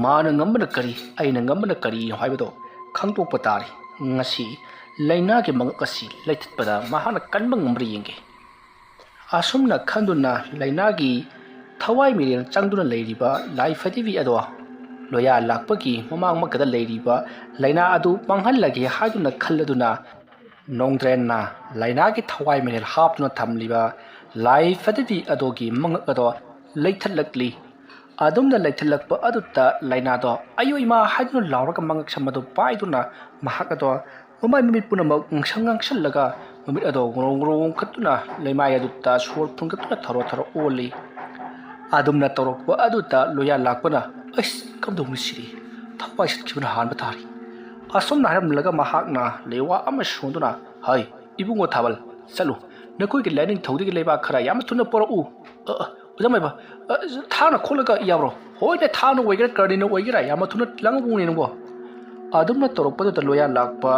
ꯃꯥꯅ ꯉꯝꯕꯅ ꯀꯔꯤ, ꯑꯩꯅ ꯉꯝꯕꯅ ꯀꯔꯤꯅꯣ ꯍꯥꯏꯕꯗꯣ ꯈꯪꯗꯣꯛꯄ ꯇꯥꯔꯦ꯫ ꯉꯁꯤ ꯂꯥꯏꯅꯥꯒꯤ ꯃꯉꯛ ꯑꯁꯤ ꯂꯩꯊꯠꯄꯗ ꯃꯍꯥꯛꯅ ꯀꯟꯕ ꯉꯝꯕ꯭ꯔꯥ ꯌꯦꯡꯒꯦ꯫ ꯑꯁꯨꯝꯅ ꯈꯟꯗꯨꯅ ꯂꯥꯏꯅꯥꯒꯤ ꯊꯋꯥꯏ ꯃꯤꯔꯦꯜ ꯆꯪꯗꯨꯅ ꯂꯩꯔꯤꯕ ꯂꯥꯏ ꯐꯗꯤꯕꯤ ꯑꯗꯣ ꯂꯣꯌꯥ ꯂꯥꯛꯄꯒꯤ ꯃꯃꯥꯡꯃꯛꯇꯗ ꯂꯩꯔꯤꯕ ꯂꯥꯏꯅꯥ ꯑꯗꯨ ꯃꯥꯡꯍꯜꯂꯒꯦ ꯍꯥꯏꯗꯨꯅ ꯈꯜꯂꯗꯨꯅ ꯅꯣꯡꯗ꯭ꯔꯦꯟꯅ ꯂꯥꯏꯅꯥꯒꯤ ꯊꯋꯥꯏ ꯃꯤꯔꯦꯜ ꯍꯥꯞꯇꯨꯅ ꯊꯝꯂꯤꯕ ꯂꯥꯏ ꯐꯗꯤꯕꯤ ꯑꯗꯨꯒꯤ ꯃꯉꯛ ꯑꯗꯣ ꯂꯩꯊꯠꯂꯛꯂꯤ꯫ ꯑꯗꯨꯝꯅ ꯂꯩꯊꯠꯂꯛꯄ ꯑꯗꯨꯗ ꯂꯥꯏꯅꯥꯗꯣ "ꯑꯌꯣ ꯏꯃꯥ" ꯍꯥꯏꯗꯨꯅ ꯂꯥꯎꯔꯒ ꯃꯉꯛ ꯁꯝ ꯑꯗꯨ ꯄꯥꯏꯗꯨꯅ ꯃꯍꯥꯛ ꯑꯗꯣ ꯃꯃꯥꯏ ꯃꯃꯤꯠ ꯄꯨꯝꯅꯃꯛ ꯉꯥꯡꯁꯪ ꯉꯥꯡꯁꯜꯂꯒ ꯃꯃꯤꯠ ꯑꯗꯣ ꯉꯣꯔꯣꯡ ꯉꯣꯔꯣꯡ ꯑꯣꯟꯈꯠꯇꯨꯅ ꯂꯩꯃꯥꯏ ꯑꯗꯨꯗ ꯁꯣꯔ ꯐꯨꯟꯒꯠꯇꯨꯅ ꯊꯔꯣ ꯊꯔꯣ ꯑꯣꯜꯂꯤ꯫ ꯑꯗꯨꯝꯅ ꯇꯧꯔꯛꯄ ꯑꯗꯨꯗ ꯂꯣꯌꯥ ꯂꯥꯛꯄꯅ "ꯑꯩꯁ, ꯀꯝꯗꯧꯅꯤ ꯁꯤꯗꯤ? ꯊꯋꯥꯏ ꯆꯠꯈꯤꯕꯅ ꯍꯥꯟꯕ ꯇꯥꯔꯦ"꯫ ꯑꯁꯨꯝꯅ ꯍꯥꯏꯔꯝꯂꯒ ꯃꯍꯥꯛꯅ ꯂꯩꯋꯥ ꯑꯃ ꯁꯣꯟꯗꯨꯅ, "ꯍꯩ, ꯏꯕꯨꯡꯉꯣ ꯊꯥꯕꯜ, ꯆꯠꯂꯨ, ꯅꯈꯣꯏꯒꯤ ꯂꯥꯏꯅꯤꯡꯊꯧꯗꯒꯤ ꯂꯩꯕꯥꯛ ꯈꯔ ꯌꯥꯝꯅ ꯊꯨꯅ ꯄꯨꯔꯛꯎ꯫ ꯑ, ꯑ, ꯑꯣꯖꯥ ꯃꯥꯏꯕ, ꯑ, ꯊꯥꯡꯅ ꯈꯣꯠꯂꯒ ꯌꯥꯕ꯭ꯔꯣ?" "ꯍꯣꯏꯅꯦ, ꯊꯥꯡꯅ ꯑꯣꯏꯒꯦꯔꯥ ꯀꯔꯤꯅ ꯑꯣꯏꯒꯦꯔꯥ, ꯌꯥꯝꯅ ꯊꯨꯅ ꯂꯥꯡꯉꯛꯎꯅꯦ ꯅꯪꯕꯣ"꯫ ꯑꯗꯨꯝꯅ ꯇꯧꯔꯛꯄꯗꯨꯗ ꯂꯣꯌꯥ ꯂꯥꯛꯄ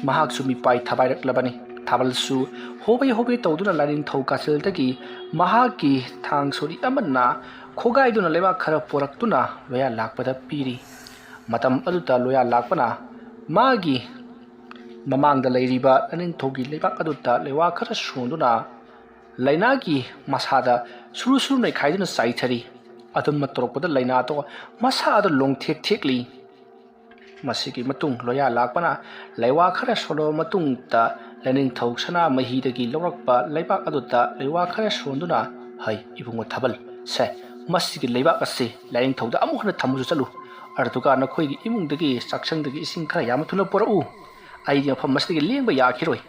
ꯃꯍꯥꯛꯁꯨ ꯃꯤꯄꯥꯏ ꯊꯕꯥꯏꯔꯛꯂꯕꯅꯤ꯫ ꯊꯥꯕꯜꯁꯨ ꯍꯣꯕꯦ ꯍꯣꯕꯦ ꯇꯧꯗꯨꯅ ꯂꯥꯏꯅꯤꯡꯊꯧ ꯀꯥꯁꯤꯜꯗꯒꯤ ꯃꯍꯥꯛꯀꯤ ꯊꯥꯡ ꯁꯣꯔꯤ ꯑꯃꯅ ꯈꯣꯒꯥꯏꯗꯨꯅ ꯂꯩꯕꯥꯛ ꯈꯔ ꯄꯨꯔꯛꯇꯨꯅ ꯂꯣꯌꯥ ꯂꯥꯛꯄꯗ ꯄꯤꯔꯤ꯫ ꯃꯇꯝ ꯑꯗꯨꯗ ꯂꯣꯌꯥ ꯂꯥꯛꯄꯅ ꯃꯥꯒꯤ ꯃꯃꯥꯡꯗ ꯂꯩꯔꯤꯕ ꯂꯥꯏꯅꯤꯡꯊꯧꯒꯤ ꯂꯩꯕꯥꯛ ꯑꯗꯨꯗ ꯂꯩꯋꯥ ꯈꯔ ꯁꯣꯟꯗꯨꯅ ꯂꯥꯏꯅꯥꯒꯤ ꯃꯁꯥꯗ ꯁꯨꯔꯨ ꯁꯨꯔꯨ ꯅꯩꯈꯥꯏꯗꯨꯅ ꯆꯥꯏꯊꯔꯤ꯫ ꯑꯗꯨꯝꯅ ꯇꯧꯔꯛꯄꯗ ꯂꯥꯏꯅꯥꯗꯣ ꯃꯁꯥꯗ ꯂꯣꯡꯊꯦꯛ ꯊꯦꯛꯂꯤ꯫ ꯃꯁꯤꯒꯤ ꯃꯇꯨꯡ ꯂꯣꯌꯥ ꯂꯥꯛꯄꯅ ꯂꯩꯋꯥ ꯈꯔ ꯁꯣꯜꯂꯕ ꯃꯇꯨꯡꯗ ꯂꯥꯏꯅꯤꯡꯊꯧ ꯁꯅꯥꯃꯍꯤꯗꯒꯤ ꯂꯧꯔꯛꯄ ꯂꯩꯕꯥꯛ ꯑꯗꯨꯗ ꯂꯩꯋꯥ ꯈꯔ ꯁꯣꯟꯗꯨꯅ, "ꯍꯩ, ꯏꯕꯨꯡꯉꯣ ꯊꯥꯕꯜ, ꯁꯦ, ꯃꯁꯤꯒꯤ ꯂꯩꯕꯥꯛ ꯑꯁꯤ ꯂꯥꯏꯅꯤꯡꯊꯧꯗ ꯑꯃꯨꯛ ꯍꯟꯅ ꯊꯝꯃꯨꯁꯨ ꯆꯠꯂꯨ꯫ ꯑꯗꯨꯒ ꯅꯈꯣꯏꯒꯤ ꯏꯃꯨꯡꯗꯒꯤ ꯆꯥꯛꯁꯪꯗꯒꯤ ꯏꯁꯤꯡ ꯈꯔ ꯌꯥꯝꯅ ꯊꯨꯅ ꯄꯨꯔꯛꯎ꯫ ꯑꯩꯗꯤ ꯃꯐꯝ ꯑꯁꯤꯗꯒꯤ ꯂꯦꯡꯕ ꯌꯥꯈꯤꯔꯣꯏ"꯫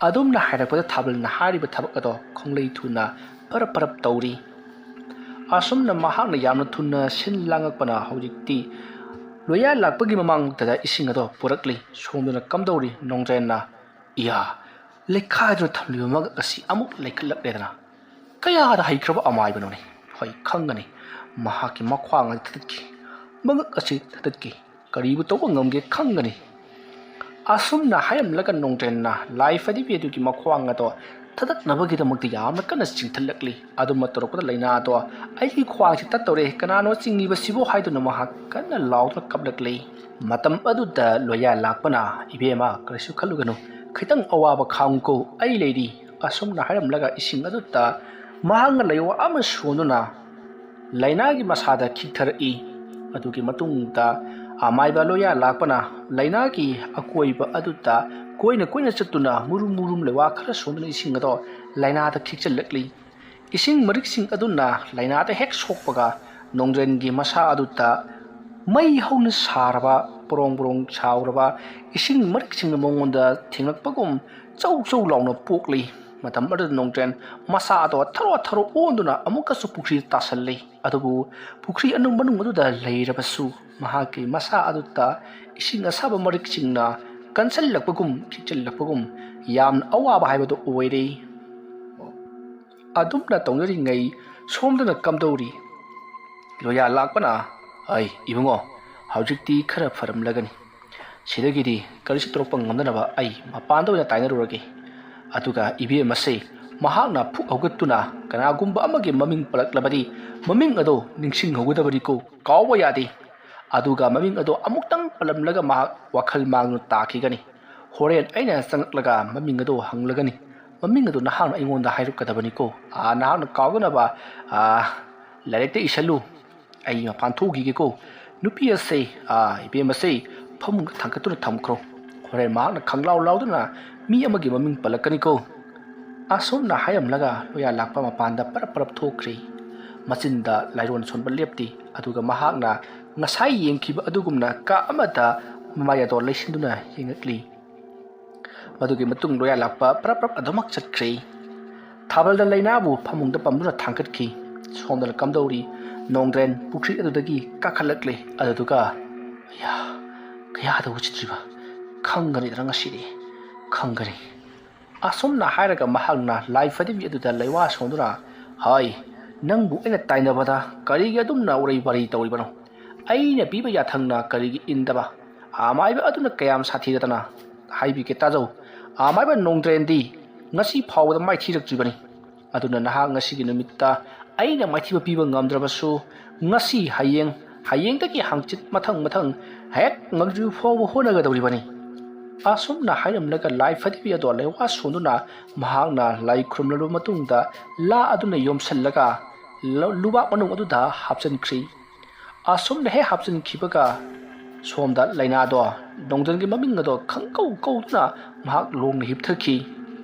ꯑꯗꯨꯝꯅ ꯍꯥꯏꯔꯛꯄꯗ ꯊꯥꯕꯜꯅ ꯍꯥꯏꯔꯤꯕ ꯊꯕꯛ ꯑꯗꯣ ꯈꯣꯡꯂꯩ ꯊꯨꯅ ꯄꯔꯞ ꯄꯔꯞ ꯇꯧꯔꯤ꯫ ꯑꯁꯨꯝꯅ ꯃꯍꯥꯛꯅ ꯌꯥꯝꯅ ꯊꯨꯅ ꯁꯤꯟ ꯂꯥꯡꯉꯛꯄꯅ ꯍꯧꯖꯤꯛꯇꯤ ꯂꯣꯌꯥ ꯂꯥꯛꯄꯒꯤ ꯃꯃꯥꯡꯗ ꯏꯁꯤꯡ ꯑꯗꯣ ꯄꯨꯔꯛꯂꯤ꯫ ꯁꯣꯝꯗꯅ ꯀꯝꯗꯧꯔꯤ ꯅꯣꯡꯗ꯭ꯔꯦꯟꯅ? "ꯏꯌꯥ, ꯂꯩꯈꯥꯏꯗꯨꯅ ꯊꯝꯂꯤꯕ ꯃꯉꯛ ꯑꯁꯤ ꯑꯃꯨꯛ ꯂꯩꯈꯠꯂꯛꯂꯦꯗꯅ꯫ ꯀꯌꯥꯗ ꯍꯩꯈ꯭ꯔꯕ ꯑꯃꯥꯏꯕꯅꯣꯅꯦ? ꯍꯣꯏ, ꯈꯪꯒꯅꯤ꯫ ꯃꯍꯥꯛꯀꯤ ꯃꯈ꯭ꯋꯥꯡ ꯑꯗꯨ ꯊꯥꯗꯠꯈꯤ꯫ ꯃꯉꯛ ꯑꯁꯤ ꯊꯥꯗꯠꯈꯤ꯫ ꯀꯔꯤꯕꯨ ꯇꯧꯕ ꯉꯝꯒꯦ ꯈꯪꯒꯅꯤ"꯫ ꯑꯁꯨꯝꯅ ꯍꯥꯏꯔꯝꯂꯒ ꯅꯣꯡꯗ꯭ꯔꯦꯟꯅ ꯂꯥꯏ ꯐꯗꯤꯕꯤ ꯑꯗꯨꯒꯤ ꯃꯈ꯭ꯋꯥꯡ ꯑꯗꯣ ꯊꯥꯗꯠꯅꯕꯒꯤꯗꯃꯛꯇ ꯌꯥꯝꯅ ꯀꯟꯅ ꯆꯤꯡꯊꯠꯂꯛꯂꯤ꯫ ꯑꯗꯨꯝꯅ ꯇꯧꯔꯛꯄꯗ ꯂꯥꯏꯅꯥꯗꯣ "ꯑꯩꯒꯤ ꯈ꯭ꯋꯥꯡꯁꯤ ꯇꯠꯇꯧꯔꯦ, ꯀꯅꯥꯅꯣ ꯆꯤꯡꯉꯤꯕꯁꯤꯕꯨ?" ꯍꯥꯏꯗꯨꯅ ꯃꯍꯥꯛ ꯀꯟꯅ ꯂꯥꯎꯗꯨꯅ ꯀꯞꯂꯛꯂꯤ꯫ ꯃꯇꯝ ꯑꯗꯨꯗ ꯂꯣꯌꯥ ꯂꯥꯛꯄꯅ, "ꯏꯕꯦꯝꯃ, ꯀꯔꯤꯁꯨ ꯈꯜꯂꯨꯒꯅꯨ, ꯈꯤꯇꯪ ꯑꯋꯥꯕ ꯈꯥꯡꯉꯨꯀꯣ, ꯑꯩ ꯂꯩꯔꯤ," ꯑꯁꯨꯝꯅ ꯍꯥꯏꯔꯝꯂꯒ ꯏꯁꯤꯡ ꯑꯗꯨꯗ ꯃꯍꯥꯛꯅ ꯂꯥꯏꯋꯥ ꯑꯃ ꯁꯣꯟꯗꯨꯅ ꯂꯥꯏꯅꯥꯒꯤ ꯃꯁꯥꯗ ꯈꯤꯛꯊꯔꯛꯏ꯫ ꯑꯗꯨꯒꯤ ꯃꯇꯨꯡꯗ ꯑꯃꯥꯏꯕ ꯂꯣꯌꯥ ꯂꯥꯛꯄꯅ ꯂꯥꯏꯅꯥꯒꯤ ꯑꯀꯣꯏꯕ ꯑꯗꯨꯗ ꯀꯣꯏꯅ ꯀꯣꯏꯅ ꯆꯠꯇꯨꯅ ꯃꯨꯔꯨꯝ ꯃꯨꯔꯨꯝ ꯂꯩꯋꯥ ꯈꯔ ꯁꯣꯟꯗꯨꯅ ꯏꯁꯤꯡ ꯑꯗꯣ ꯂꯥꯏꯅꯥꯗ ꯈꯤꯛꯆꯜꯂꯛꯂꯤ꯫ ꯏꯁꯤꯡ ꯃꯔꯤꯛꯁꯤꯡ ꯑꯗꯨꯅ ꯂꯥꯏꯅꯥꯗ ꯍꯦꯛ ꯁꯣꯛꯄꯒ ꯅꯣꯡꯗ꯭ꯔꯦꯟꯒꯤ ꯃꯁꯥ ꯑꯗꯨꯗ ꯃꯩ ꯍꯧꯅ ꯁꯥꯔꯕ, ꯄꯣꯔꯣꯡ ꯄꯣꯔꯣꯡ ꯁꯥꯎꯔꯕ ꯏꯁꯤꯡ ꯃꯔꯤꯛꯁꯤꯡꯅ ꯃꯉꯣꯟꯗ ꯊꯦꯡꯂꯛꯄꯒꯨꯝ ꯆꯧ ꯆꯧ ꯂꯥꯎꯅ ꯄꯣꯛꯂꯤ꯫ ꯃꯇꯝ ꯑꯗꯨꯗ ꯅꯣꯡꯗ꯭ꯔꯦꯟ ꯃꯁꯥ ꯑꯗꯣ ꯊꯔꯣ ꯊꯔꯣ ꯑꯣꯟꯗꯨꯅ ꯑꯃꯨꯛꯀꯁꯨ ꯄꯨꯈ꯭ꯔꯤꯗ ꯇꯥꯁꯜꯂꯤ꯫ ꯑꯗꯨꯕꯨ ꯄꯨꯈ꯭ꯔꯤ ꯑꯅꯨ-, ꯃꯅꯨꯡ ꯑꯗꯨꯗ ꯂꯩꯔꯕꯁꯨ ꯃꯍꯥꯛꯀꯤ ꯃꯁꯥ ꯑꯗꯨꯗ ꯏꯁꯤꯡ ꯑꯁꯥꯕ ꯃꯔꯤꯛꯁꯤꯡꯅ ꯀꯟꯁꯤꯜꯂꯛꯄꯒꯨꯝ, ꯈꯤꯛꯆꯜꯂꯛꯄꯒꯨꯝ ꯌꯥꯝꯅ ꯑꯋꯥꯕ ꯍꯥꯏꯕꯗꯨ ꯑꯣꯏꯔꯦ꯫ ꯑꯗꯨꯝꯅ ꯇꯧꯅꯔꯤꯉꯩ ꯁꯣꯝꯗꯅ ꯀꯝꯗꯧꯔꯤ? ꯂꯣꯌꯥ ꯂꯥꯛꯄꯅ, "ꯑꯩ ꯏꯕꯨꯡꯉꯣ, ꯍꯧꯖꯤꯛꯇꯤ ꯈꯔ ꯐꯔꯝꯂꯒꯅꯤ꯫ ꯁꯤꯗꯒꯤꯗꯤ ꯀꯔꯤꯁꯨ ꯇꯧꯔꯛꯄ ꯉꯝꯗꯅꯕ ꯑꯩ ꯃꯄꯥꯟꯗ ꯑꯣꯏꯅ ꯇꯥꯏꯅꯔꯨꯔꯒꯦ꯫ ꯑꯗꯨꯒ ꯏꯕꯦꯝꯃꯁꯦ ꯃꯍꯥꯛꯅ ꯐꯨꯛ ꯍꯧꯒꯠꯇꯨꯅ ꯀꯅꯥꯒꯨꯝꯕ ꯑꯃꯒꯤ ꯃꯃꯤꯡ ꯄꯜꯂꯛꯂꯕꯗꯤ ꯃꯃꯤꯡ ꯑꯗꯣ ꯅꯤꯡꯁꯤꯡꯍꯧꯒꯗꯕꯅꯤꯀꯣ, ꯀꯥꯎꯕ ꯌꯥꯗꯦ꯫ ꯑꯗꯨꯒ ꯃꯃꯤꯡ ꯑꯗꯣ ꯑꯃꯨꯛꯇꯪ ꯄꯜꯂꯝꯂꯒ ꯃꯍꯥꯛ ꯋꯥꯈꯜ ꯃꯥꯡꯗꯨꯅ ꯇꯥꯈꯤꯒꯅꯤ꯫ ꯍꯣꯔꯦꯟ ꯑꯩꯅ ꯆꯪꯂꯛꯂꯒ ꯃꯃꯤꯡ ꯑꯗꯣ ꯍꯪꯂꯒꯅꯤ꯫ ꯃꯃꯤꯡ ꯑꯗꯣ ꯅꯍꯥꯛꯅ ꯑꯩꯉꯣꯟꯗ ꯍꯥꯏꯔꯛꯀꯗꯕꯅꯤꯀꯣ꯫ ꯑꯥ, ꯅꯍꯥꯛꯅ ꯀꯥꯎꯗꯅꯕ, ꯑꯥ, ꯂꯥꯏꯔꯤꯛꯇ ꯏꯁꯜꯂꯨ꯫ ꯑꯩ ꯃꯄꯥꯟ ꯊꯣꯛꯈꯤꯒꯦꯀꯣ꯫ ꯅꯨꯄꯤ ꯑꯁꯦ, ꯑꯥ, ꯏꯕꯦꯝ ꯑꯁꯦ ꯐꯃꯨꯡꯗ ꯊꯥꯡꯒꯠꯇꯨꯅ ꯊꯝꯈ꯭ꯔꯣ꯫ ꯍꯣꯔꯦꯟ ꯃꯍꯥꯛꯅ ꯈꯪꯂꯥꯎ ꯂꯥꯎꯗꯨꯅ ꯃꯤ ꯑꯃꯒꯤ ꯃꯃꯤꯡ ꯄꯜꯂꯛꯀꯅꯤꯀꯣ꯫" ꯑꯁꯨꯝꯅ ꯍꯥꯏꯔꯝꯂꯒ ꯂꯣꯌꯥ ꯂꯥꯛꯄ ꯃꯄꯥꯟꯗ ꯄꯔꯞ ꯄꯔꯞ ꯊꯣꯛꯈ꯭ꯔꯦ꯫ ꯃꯆꯤꯟꯗ ꯂꯥꯏꯔꯣꯟ ꯁꯣꯟꯕ ꯂꯦꯞꯇꯦ꯫ ꯑꯗꯨꯒ ꯃꯍꯥꯛꯅ ꯉꯁꯥꯏ ꯌꯦꯡꯈꯤꯕ ꯑꯗꯨꯒꯨꯝꯅ ꯀꯥ ꯑꯃꯗ ꯃꯃꯥꯏ ꯑꯗꯣ ꯂꯩꯁꯤꯟꯗꯨꯅ ꯌꯦꯡꯉꯛꯂꯤ꯫ ꯃꯗꯨꯒꯤ ꯃꯇꯨꯡ ꯂꯣꯌꯥ ꯂꯥꯛꯄ ꯄꯔꯞ ꯄꯔꯞ ꯑꯗꯨꯃꯛ ꯆꯠꯈ꯭ꯔꯦ꯫ ꯊꯥꯕꯜꯗ ꯂꯩꯅꯥꯕꯨ ꯐꯃꯨꯡꯗ ꯄꯝꯗꯨꯅ ꯊꯥꯡꯒꯠꯈꯤ꯫ ꯁꯣꯝꯗꯅ ꯀꯝꯗꯧꯔꯤ? ꯅꯣꯡꯗ꯭ꯔꯦꯟ ꯄꯨꯈ꯭ꯔꯤ ꯑꯗꯨꯗꯒꯤ ꯀꯥꯈꯠꯂꯛꯂꯦ꯫ ꯑꯗꯨꯗꯨꯒ, "ꯑꯌꯥ, ꯀꯌꯥꯗ ꯎꯁꯤꯠꯇ꯭ꯔꯤꯕ? ꯈꯪꯒꯅꯤꯗꯅ ꯉꯁꯤꯗꯤ, ꯈꯪꯒꯅꯤ꯫" ꯑꯁꯨꯝꯅ ꯍꯥꯏꯔꯒ ꯃꯍꯥꯛꯅ ꯂꯥꯏ ꯐꯗꯤꯕꯤ ꯑꯗꯨꯗ ꯂꯩꯋꯥ ꯁꯣꯟꯗꯨꯅ, "ꯍꯥꯏ, ꯅꯪꯕꯨ ꯑꯩꯅ ꯇꯥꯏꯅꯕꯗ ꯀꯔꯤꯒꯤ ꯑꯗꯨꯝꯅ ꯎꯔꯩ ꯋꯥꯔꯩ ꯇꯧꯔꯤꯕꯅꯣ? ꯑꯩꯅ ꯄꯤꯕ ꯌꯥꯊꯪꯅ ꯀꯔꯤꯒꯤ ꯏꯟꯗꯕ? ꯑꯃꯥꯏꯕ ꯑꯗꯨꯅ ꯀꯌꯥꯝ ꯁꯥꯊꯤꯔꯗꯅ? ꯍꯥꯏꯕꯤꯒꯦ ꯇꯥꯖꯧ꯫ ꯑꯃꯥꯏꯕ ꯅꯣꯡꯗ꯭ꯔꯦꯟꯗꯤ ꯉꯁꯤ ꯐꯥꯎꯕꯗ ꯃꯥꯏꯊꯤꯔꯛꯇ꯭ꯔꯤꯕꯅꯤ꯫ ꯑꯗꯨꯅ ꯅꯍꯥꯛ ꯉꯁꯤꯒꯤ ꯅꯨꯃꯤꯠꯇ ꯑꯩꯅ ꯃꯥꯏꯊꯤꯕ ꯄꯤꯕ ꯉꯝꯗ꯭ꯔꯕꯁꯨ, ꯉꯁꯤ, ꯍꯌꯦꯡ, ꯍꯌꯦꯡꯗꯒꯤ ꯍꯥꯡꯆꯤꯠ, ꯃꯊꯪ ꯃꯊꯪ ꯍꯦꯛ ꯉꯝꯗ꯭ꯔꯤꯕ ꯐꯥꯎꯕ ꯍꯣꯠꯅꯒꯗꯧꯔꯤꯕꯅꯤ꯫ ꯑꯁꯨꯝꯅ ꯍꯥꯏꯔꯝꯂꯒ ꯂꯥꯏ ꯐꯗꯤꯕꯤ ꯑꯗꯣ ꯂꯩꯋꯥ ꯁꯣꯟꯗꯨꯅ ꯃꯍꯥꯛꯅ ꯂꯥꯏ ꯈꯨꯔꯨꯝꯂꯕ ꯃꯇꯨꯡꯗ ꯂꯥ ꯑꯗꯨꯅ ꯌꯣꯝꯁꯤꯜꯂꯒ ꯂ-, ꯂꯨꯕꯥꯛ ꯃꯅꯨꯡ ꯑꯗꯨꯗ ꯍꯥꯞꯆꯤꯟꯈ꯭ꯔꯤ꯫ ꯑꯁꯨꯝꯅ ꯍꯦꯛ ꯍꯥꯞꯆꯤꯟꯈꯤꯕꯒ ꯁꯣꯝꯗ ꯂꯥꯏꯅꯥꯗꯣ ꯅꯣꯡꯗ꯭ꯔꯦꯟꯒꯤ ꯃꯃꯤꯡ ꯑꯗꯣ ꯈꯪꯀꯧ ꯀꯧꯗꯨꯅ ꯃꯍꯥꯛ ꯂꯣꯡꯅ ꯍꯤꯞꯊꯈꯤ꯫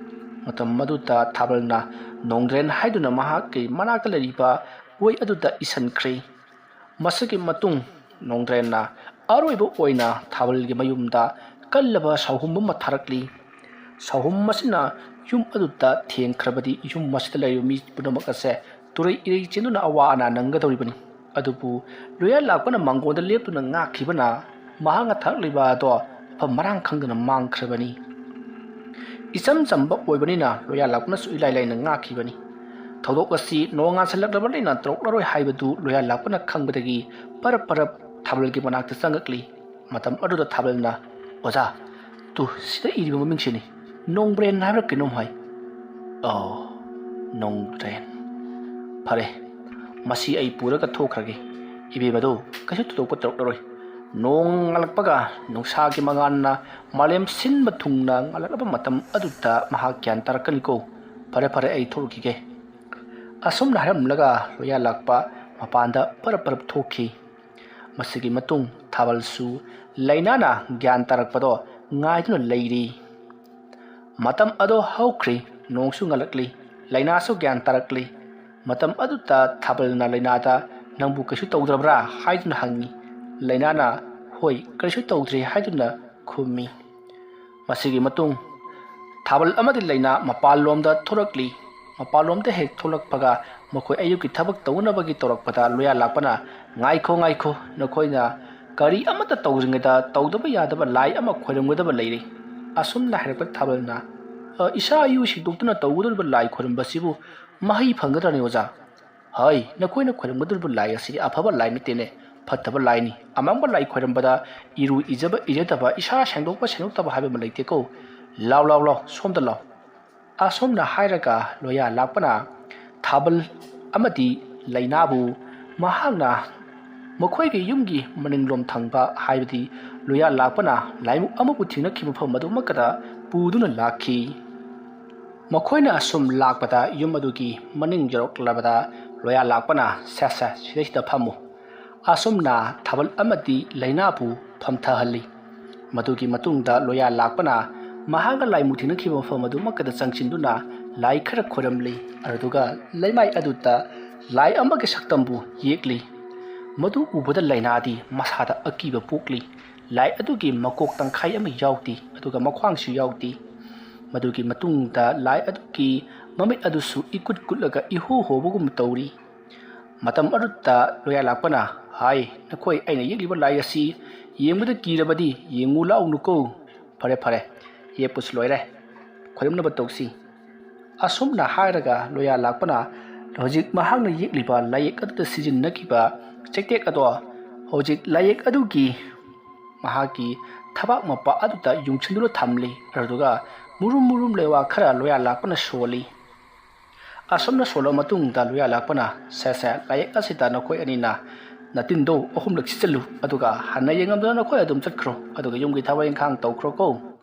ꯃꯇꯝ ꯑꯗꯨꯗ ꯊꯥꯕꯜꯅ ꯅꯣꯡꯗ꯭ꯔꯦꯟ ꯍꯥꯏꯗꯨꯅ ꯃꯍꯥꯛꯀꯤ ꯃꯅꯥꯛꯇ ꯂꯩꯔꯤꯕ ꯑꯣꯏ ꯑꯗꯨꯗ ꯏꯁꯤꯟꯈ꯭ꯔꯦ꯫ ꯃꯁꯤꯒꯤ ꯃꯇꯨꯡ ꯅꯣꯡꯗ꯭ꯔꯦꯟꯅ ꯑꯔꯣꯏꯕ ꯑꯣꯏꯅ ꯊꯥꯕꯜꯒꯤ ꯃꯌꯨꯝꯗ ꯀꯜꯂꯕ ꯁꯥꯍꯨꯝ ꯑꯃ ꯊꯥꯔꯛꯂꯤ꯫ ꯁꯥꯍꯨꯝ ꯑꯁꯤꯅ ꯌꯨꯝ ꯑꯗꯨꯗ ꯊꯦꯡꯈ꯭ꯔꯕꯗꯤ ꯌꯨꯝ ꯑꯁꯤꯗ ꯂꯩꯔꯤꯕ ꯃꯤ ꯄꯨꯝꯅꯃꯛ ꯑꯁꯦ ꯇꯨꯔꯩ ꯏꯔꯩ ꯆꯦꯟꯗꯨꯅ ꯑꯋꯥ ꯑꯅꯥ ꯅꯪꯒꯗꯧꯔꯤꯕꯅꯤ꯫ ꯑꯗꯨꯕꯨ ꯂꯣꯌꯥ ꯂꯥꯛꯄꯅ ꯃꯥꯡꯒꯣꯟꯗ ꯂꯦꯞꯇꯨꯅ ꯉꯥꯛꯈꯤꯕꯅ ꯃꯍꯥꯛꯅ ꯊꯥꯔꯛꯂꯤꯕ ꯑꯗꯣ ꯃꯐꯝ ꯃꯔꯥꯡ ꯈꯪꯗꯅ ꯃꯥꯡꯈ꯭ꯔꯕꯅꯤ꯫ ꯏꯆꯝ ꯆꯝꯕ ꯑꯣꯏꯕꯅꯤꯅ ꯂꯣꯌꯥ ꯂꯥꯛꯄꯅꯁꯨ ꯏꯂꯥꯏ ꯂꯥꯏꯅ ꯉꯥꯛꯈꯤꯕꯅꯤ꯫ ꯊꯧꯗꯣꯛ ꯑꯁꯤ ꯅꯣꯡ ꯉꯥꯟꯁꯤꯜꯂꯛꯂꯕꯅꯤꯅ ꯇꯧꯔꯛꯂꯔꯣꯏ ꯍꯥꯏꯕꯗꯨ ꯂꯣꯌꯥ ꯂꯥꯛꯄꯅ ꯈꯪꯕꯗꯒꯤ ꯄꯔꯞ ꯄꯔꯞ ꯊꯥꯕꯜꯒꯤ ꯃꯅꯥꯛꯇ ꯆꯪꯉꯛꯂꯤ꯫ ꯃꯇꯝ ꯑꯗꯨꯗ ꯊꯥꯕꯜꯅ, "ꯑꯣꯖꯥ, ꯇꯨ, ꯁꯤꯗ ꯏꯔꯤꯕ ꯃꯃꯤꯡꯁꯤꯅꯤ꯫ ꯅꯣꯡꯕ꯭ꯔꯦꯟ ꯍꯥꯏꯕ꯭ꯔꯥ ꯀꯩꯅꯣꯝ ꯍꯥꯏ꯫" "ꯑꯣ, ꯅꯣꯡꯕ꯭ꯔꯦꯟ꯫ ꯐꯔꯦ, ꯃꯁꯤ ꯑꯩ ꯄꯨꯔꯒ ꯊꯣꯛꯈ꯭ꯔꯒꯦ꯫ ꯏꯕꯦꯝꯃꯗꯨ ꯀꯩꯁꯨ ꯊꯣꯏꯗꯣꯛꯄ ꯇꯧꯔꯛꯂꯔꯣꯏ꯫" ꯅꯣꯡ ꯉꯥꯜꯂꯛꯄꯒ ꯅꯨꯡꯁꯥꯒꯤ ꯃꯉꯥꯜꯅ ꯃꯥꯂꯦꯝ ꯁꯤꯟꯕ ꯊꯨꯡꯅ ꯉꯥꯜꯂꯛꯂꯕ ꯃꯇꯝ ꯑꯗꯨꯗ ꯃꯍꯥꯛ ꯒ꯭ꯌꯥꯟ ꯇꯥꯔꯛꯀꯅꯤꯀꯣ꯫ "ꯐꯔꯦ, ꯐꯔꯦ, ꯑꯩ ꯊꯣꯛꯂꯨꯈꯤꯒꯦ꯫" ꯑꯁꯨꯝꯅ ꯍꯥꯏꯔꯝꯂꯒ ꯂꯣꯌꯥ ꯂꯥꯛꯄ ꯃꯄꯥꯟꯗ ꯄꯔꯞ ꯄꯔꯞ ꯊꯣꯛꯈꯤ꯫ ꯃꯁꯤꯒꯤ ꯃꯇꯨꯡ ꯊꯥꯕꯜꯁꯨ ꯂꯥꯏꯅꯥꯅ ꯒ꯭ꯌꯥꯟ ꯇꯥꯔꯛꯄꯗꯣ ꯉꯥꯏꯗꯨꯅ ꯂꯩꯔꯤ꯫ ꯃꯇꯝ ꯑꯗꯣ ꯍꯧꯈ꯭ꯔꯤ, ꯅꯣꯡꯁꯨ ꯉꯜꯂꯛꯂꯤ, ꯂꯥꯏꯅꯥꯁꯨ ꯒ꯭ꯌꯥꯟ ꯇꯥꯔꯛꯂꯤ꯫ ꯃꯇꯝ ꯑꯗꯨꯗ ꯊꯥꯕꯜꯅ ꯂꯥꯏꯅꯥꯗ, "ꯅꯪꯕꯨ ꯀꯩꯁꯨ ꯇꯧꯗ꯭ꯔꯕ꯭ꯔꯥ?" ꯍꯥꯏꯗꯨꯅ ꯍꯪꯉꯤ꯫ ꯂꯥꯏꯅꯥꯅ, "ꯍꯣꯏ, ꯀꯔꯤꯁꯨ ꯇꯧꯗ꯭ꯔꯤ" ꯍꯥꯏꯗꯨꯅ ꯈꯨꯝꯃꯤ꯫ ꯃꯁꯤꯒꯤ ꯃꯇꯨꯡ ꯊꯥꯕꯜ ꯑꯃꯗꯤ ꯂꯥꯏꯅꯥ ꯃꯄꯥꯟꯂꯣꯝꯗ ꯊꯣꯔꯛꯂꯤ꯫ ꯃꯄꯥꯟꯂꯣꯝꯗ ꯍꯦꯛ ꯊꯣꯛꯂꯛꯄꯒ ꯃꯈꯣꯏ ꯑꯌꯨꯛꯀꯤ ꯊꯕꯛ ꯇꯧꯅꯕꯒꯤ ꯇꯧꯔꯛꯄꯗ ꯂꯣꯌꯥ ꯂꯥꯛꯄꯅ, "ꯉꯥꯏꯈꯣ, ꯉꯥꯏꯈꯣ, ꯅꯈꯣꯏꯅ ꯀꯔꯤ ꯑꯃꯠꯇ ꯇꯧꯗ꯭ꯔꯤꯉꯩꯗ ꯇꯧꯗꯕ ꯌꯥꯗꯕ ꯂꯥꯏ ꯑꯃ ꯈꯣꯏꯔꯝꯒꯗꯕ ꯂꯩꯔꯤ꯫" ꯑꯁꯨꯝꯅ ꯍꯥꯏꯔꯛꯄ ꯊꯥꯕꯜꯅ, "ꯑ, ꯏꯁꯥ ꯏꯌꯨ ꯁꯦꯡꯗꯣꯛꯇꯨꯅ ꯇꯧꯒꯗꯧꯔꯤꯕ ꯂꯥꯏ ꯈꯣꯏꯔꯝꯕꯁꯤꯕꯨ ꯃꯍꯩ ꯐꯪꯒꯗ꯭ꯔꯅꯦ ꯑꯣꯖꯥ?" "ꯍꯩ, ꯅꯈꯣꯏꯅ ꯈꯣꯏꯔꯝꯒꯗꯧꯔꯤꯕ ꯂꯥꯏ ꯑꯁꯤꯗꯤ ꯑꯐꯕ ꯂꯥꯏ ꯅꯠꯇꯦꯅꯦ, ꯐꯠꯇꯕ ꯂꯥꯏꯅꯤ꯫ ꯑꯃꯥꯡꯕ ꯂꯥꯏ ꯈꯣꯏꯔꯝꯕꯗ ꯏꯔꯨ ꯏꯖꯕ ꯏꯖꯗꯕ, ꯏꯁꯥ ꯁꯦꯡꯗꯣꯛꯄ ꯁꯦꯡꯗꯣꯛꯇꯕ ꯍꯥꯏꯕ ꯑꯃ ꯂꯩꯇꯦꯀꯣ꯫ ꯂꯥꯎ, ꯂꯥꯎ, ꯂꯥꯎ, ꯁꯣꯝꯗ ꯂꯥꯎ꯫" ꯑꯁꯨꯝꯅ ꯍꯥꯏꯔꯒ ꯂꯣꯌꯥ ꯂꯥꯛꯄꯅ ꯊꯥꯕꯜ ꯑꯃꯗꯤ ꯂꯩꯅꯥꯕꯨ ꯃꯍꯥꯛꯅ ꯃꯈꯣꯏꯒꯤ ꯌꯨꯝꯒꯤ ꯃꯅꯤꯡꯂꯣꯝ ꯊꯪꯕ, ꯍꯥꯏꯕꯗꯤ ꯂꯣꯌꯥ ꯂꯥꯛꯄꯅ ꯂꯥꯏꯃꯨꯛ ꯑꯃꯕꯨ ꯊꯦꯡꯅꯈꯤꯕ ꯃꯐꯝ ꯑꯗꯨꯃꯛꯀꯗ ꯄꯨꯗꯨꯅ ꯂꯥꯛꯈꯤ꯫ ꯃꯈꯣꯏꯅ ꯑꯁꯨꯝ ꯂꯥꯛꯄꯗ ꯌꯨꯝ ꯑꯗꯨꯒꯤ ꯃꯅꯤꯡ ꯌꯧꯔꯛꯂꯕꯗ ꯂꯣꯌꯥ ꯂꯥꯛꯄꯅ, "ꯁꯦ ꯁꯦ, ꯁꯤꯗꯩꯁꯤꯗ ꯐꯝꯃꯨ"꯫ ꯑꯁꯨꯝꯅ ꯊꯥꯕꯜ ꯑꯃꯗꯤ ꯂꯩꯅꯥꯕꯨ ꯐꯝꯊꯍꯜꯂꯤ꯫ ꯃꯗꯨꯒꯤ ꯃꯇꯨꯡꯗ ꯂꯣꯌꯥ ꯂꯥꯛꯄꯅ ꯃꯍꯥꯛꯀ ꯂꯥꯏꯃꯨꯛ ꯊꯦꯡꯅꯈꯤꯕ ꯃꯐꯝ ꯑꯗꯨꯃꯛꯀꯗ ꯆꯪꯁꯤꯟꯗꯨꯅ ꯂꯥꯏ ꯈꯔ ꯈꯣꯏꯔꯝꯂꯤ꯫ ꯑꯗꯨꯒ ꯂꯩꯃꯥꯏ ꯑꯗꯨꯗ ꯂꯥꯏ ꯑꯃꯒꯤ ꯁꯛꯇꯝꯕꯨ ꯌꯦꯛꯂꯤ꯫ ꯃꯗꯨ ꯎꯕꯗ ꯂꯩꯅꯥꯗꯤ ꯃꯁꯥꯗ ꯑꯀꯤꯕ ꯄꯣꯛꯂꯤ꯫ ꯂꯥꯏ ꯑꯗꯨꯒꯤ ꯃꯀꯣꯛ ꯇꯪꯈꯥꯏ ꯑꯃ ꯌꯥꯎꯗꯦ, ꯑꯗꯨꯒ ꯃꯈ꯭ꯋꯥꯡꯁꯨ ꯌꯥꯎꯗꯦ꯫ ꯃꯗꯨꯒꯤ ꯃꯇꯨꯡꯗ ꯂꯥꯏ ꯑꯗꯨꯒꯤ ꯃꯃꯤꯠ ꯑꯗꯨꯁꯨ ꯏꯀꯨꯠ ꯀꯨꯠꯂꯒ ꯏꯍꯣ ꯍꯣꯕꯒꯨꯝ ꯇꯧꯔꯤ꯫ ꯃꯇꯝ ꯑꯗꯨꯗ ꯂꯣꯌꯥ ꯂꯥꯛꯄꯅ, "ꯍꯥꯏ, ꯅꯈꯣꯏ, ꯑꯩꯅ ꯌꯦꯛꯂꯤꯕ ꯂꯥꯏ ꯑꯁꯤ ꯌꯦꯡꯕꯗ ꯀꯤꯔꯕꯗꯤ ꯌꯦꯡꯉꯨ ꯂꯥꯛꯎꯅꯨꯀꯣ꯫ ꯐꯔꯦ, ꯐꯔꯦ, ꯌꯦꯛꯄꯁꯨ ꯂꯣꯏꯔꯦ, ꯈꯣꯏꯔꯝꯅꯕ ꯇꯧꯁꯤ"꯫ ꯑꯁꯨꯝꯅ ꯍꯥꯏꯔꯒ ꯂꯣꯌꯥ ꯂꯥꯛꯄꯅ ꯍꯧꯖꯤꯛ ꯃꯍꯥꯛꯅ ꯌꯦꯛꯂꯤꯕ ꯂꯥꯏꯌꯦꯛ ꯑꯗꯨꯗ ꯁꯤꯖꯤꯟꯅꯈꯤꯕ ꯆꯩꯇꯦꯛ ꯑꯗꯣ ꯍꯧꯖꯤꯛ ꯂꯥꯏꯌꯦꯛ ꯑꯗꯨꯒꯤ ꯃꯍꯥꯛꯀꯤ ꯊꯕꯥꯛ ꯃꯄꯥ ꯑꯗꯨꯗ ꯌꯨꯡꯁꯤꯟꯗꯨꯅ ꯊꯝꯂꯤ꯫ ꯑꯗꯨꯒ ꯃꯨꯔꯨꯝ ꯃꯨꯔꯨꯝ ꯂꯩꯋꯥ ꯈꯔ ꯂꯣꯌꯥ ꯂꯥꯛꯄꯅ ꯁꯣꯜꯂꯤ꯫ ꯑꯁꯨꯝꯅ ꯁꯣꯜꯂꯕ ꯃꯇꯨꯡꯗ ꯂꯣꯌꯥ ꯂꯥꯛꯄꯅ, "ꯁꯦ ꯁꯦ, ꯂꯥꯏꯌꯦꯛ ꯑꯁꯤꯗ ꯅꯈꯣꯏ ꯑꯅꯤꯅ ꯅꯇꯤꯟꯗꯣ ꯑꯍꯨꯝꯂꯛ ꯁꯤꯠꯆꯜꯂꯨ, ꯑꯗꯨꯒ ꯍꯟꯅ ꯌꯦꯡꯉꯝꯗꯅ ꯅꯈꯣꯏ ꯑꯗꯨꯝ ꯆꯠꯈ꯭ꯔꯣ, ꯑꯗꯨꯒ ꯌꯨꯝꯒꯤ ꯊꯕꯛ ꯏꯪꯈꯥꯡ ꯇꯧꯈ꯭ꯔꯣꯀꯣ"꯫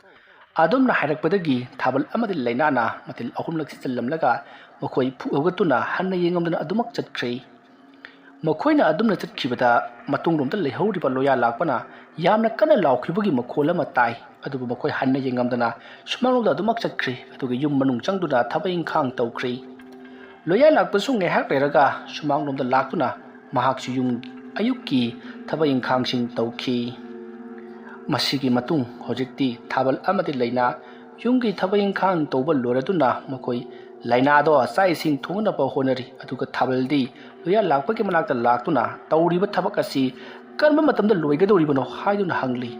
ꯑꯗꯨꯝꯅ ꯍꯥꯏꯔꯛꯄꯗꯒꯤ ꯊꯥꯕꯜ ꯑꯃꯗꯤ ꯂꯩꯅꯥꯅ ꯃꯇꯤꯜ ꯑꯍꯨꯝꯂꯛ ꯁꯤꯠꯆꯜꯂꯝꯂꯒ ꯃꯈꯣꯏ ꯐꯨꯛ ꯍꯧꯒꯠꯇꯨꯅ ꯍꯟꯅ ꯌꯦꯡꯉꯝꯗꯅ ꯑꯗꯨꯃꯛ ꯆꯠꯈ꯭ꯔꯦ꯫ ꯃꯈꯣꯏꯅ ꯑꯗꯨꯝꯅ ꯆꯠꯈꯤꯕꯗ ꯃꯇꯨꯡꯂꯣꯝꯗ ꯂꯩꯍꯧꯔꯤꯕ ꯂꯣꯌꯥ ꯂꯥꯛꯄꯅ ꯌꯥꯝꯅ ꯀꯟꯅ ꯂꯥꯎꯈꯤꯕꯒꯤ ꯃꯈꯣꯜ ꯑꯃ ꯇꯥꯏ꯫ ꯑꯗꯨꯕꯨ ꯃꯈꯣꯏ ꯍꯟꯅ ꯌꯦꯡꯉꯝꯗꯅ ꯁꯨꯃꯥꯡꯂꯣꯝꯗ ꯑꯗꯨꯃꯛ ꯆꯠꯈ꯭ꯔꯦ, ꯑꯗꯨꯒ ꯌꯨꯝ ꯃꯅꯨꯡ ꯆꯪꯗꯨꯅ ꯊꯕꯛ ꯏꯪꯈꯥꯡ ꯇꯧꯈ꯭ꯔꯦ꯫ ꯂꯣꯌꯥ ꯂꯥꯛꯄꯁꯨ ꯉꯥꯏꯍꯥꯛ ꯂꯩꯔꯒ ꯁꯨꯃꯥꯡꯂꯣꯝꯗ ꯂꯥꯛꯇꯨꯅ ꯃꯍꯥꯛꯁꯨ ꯌꯨꯝ ꯑꯌꯨꯛꯀꯤ ꯊꯕꯛ ꯏꯪꯈꯥꯡꯁꯤꯡ ꯇꯧꯈꯤ꯫ ꯃꯁꯤꯒꯤ ꯃꯇꯨꯡ ꯍꯧꯖꯤꯛꯇꯤ ꯊꯥꯕꯜ ꯑꯃꯗꯤ ꯂꯩꯅꯥ ꯌꯨꯝꯒꯤ ꯊꯕꯛ ꯏꯪꯈꯥꯡ ꯇꯧꯕ ꯂꯣꯏꯔꯗꯨꯅ ꯃꯈꯣꯏ ꯂꯩꯅꯥꯗꯣ ꯆꯥꯛ ꯏꯁꯤꯡ ꯊꯣꯡꯅꯕ ꯍꯣꯠꯅꯔꯤ, ꯑꯗꯨꯒ ꯊꯥꯕꯜꯗꯤ ꯂꯣꯌꯥ ꯂꯥꯛꯄꯒꯤ ꯃꯅꯥꯛꯇ ꯂꯥꯛꯇꯨꯅ ꯇꯧꯔꯤꯕ ꯊꯕꯛ ꯑꯁꯤ ꯀꯔꯝꯕ ꯃꯇꯝꯗ ꯂꯣꯏꯒꯗꯧꯔꯤꯕꯅꯣ ꯍꯥꯏꯗꯨꯅ ꯍꯪꯂꯤ꯫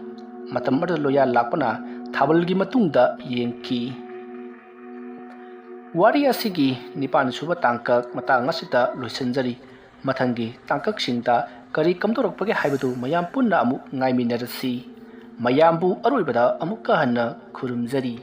ꯃꯇꯝ ꯑꯗꯨꯗ ꯂꯣꯌꯥ ꯂꯥꯛꯄꯅ ꯊꯥꯕꯜꯒꯤ ꯃꯇꯨꯡꯗ ꯌꯦꯡꯈꯤ꯫ ꯋꯥꯔꯤ ꯑꯁꯤꯒꯤ ꯅꯤꯄꯥꯟ ꯁꯨꯕ ꯇꯥꯡꯀꯛ ꯃꯇꯥꯡ ꯑꯁꯤꯗ ꯂꯣꯏꯁꯤꯟꯖꯔꯤ꯫ ꯃꯊꯪꯒꯤ ꯇꯥꯡꯀꯛꯁꯤꯡꯗ ꯀꯔꯤ ꯀꯝꯗꯧꯔꯛꯄꯒꯦ ꯍꯥꯏꯕꯗꯨ ꯃꯌꯥꯝ ꯄꯨꯟꯅ ꯑꯃꯨꯛ ꯉꯥꯏꯃꯤꯟꯅꯔꯁꯤ꯫ ꯃꯌꯥꯝꯕꯨ ꯑꯔꯣꯏꯕꯗ ꯑꯃꯨꯛꯀ ꯍꯟꯅ ꯈꯨꯔꯨꯝꯖꯔꯤ꯫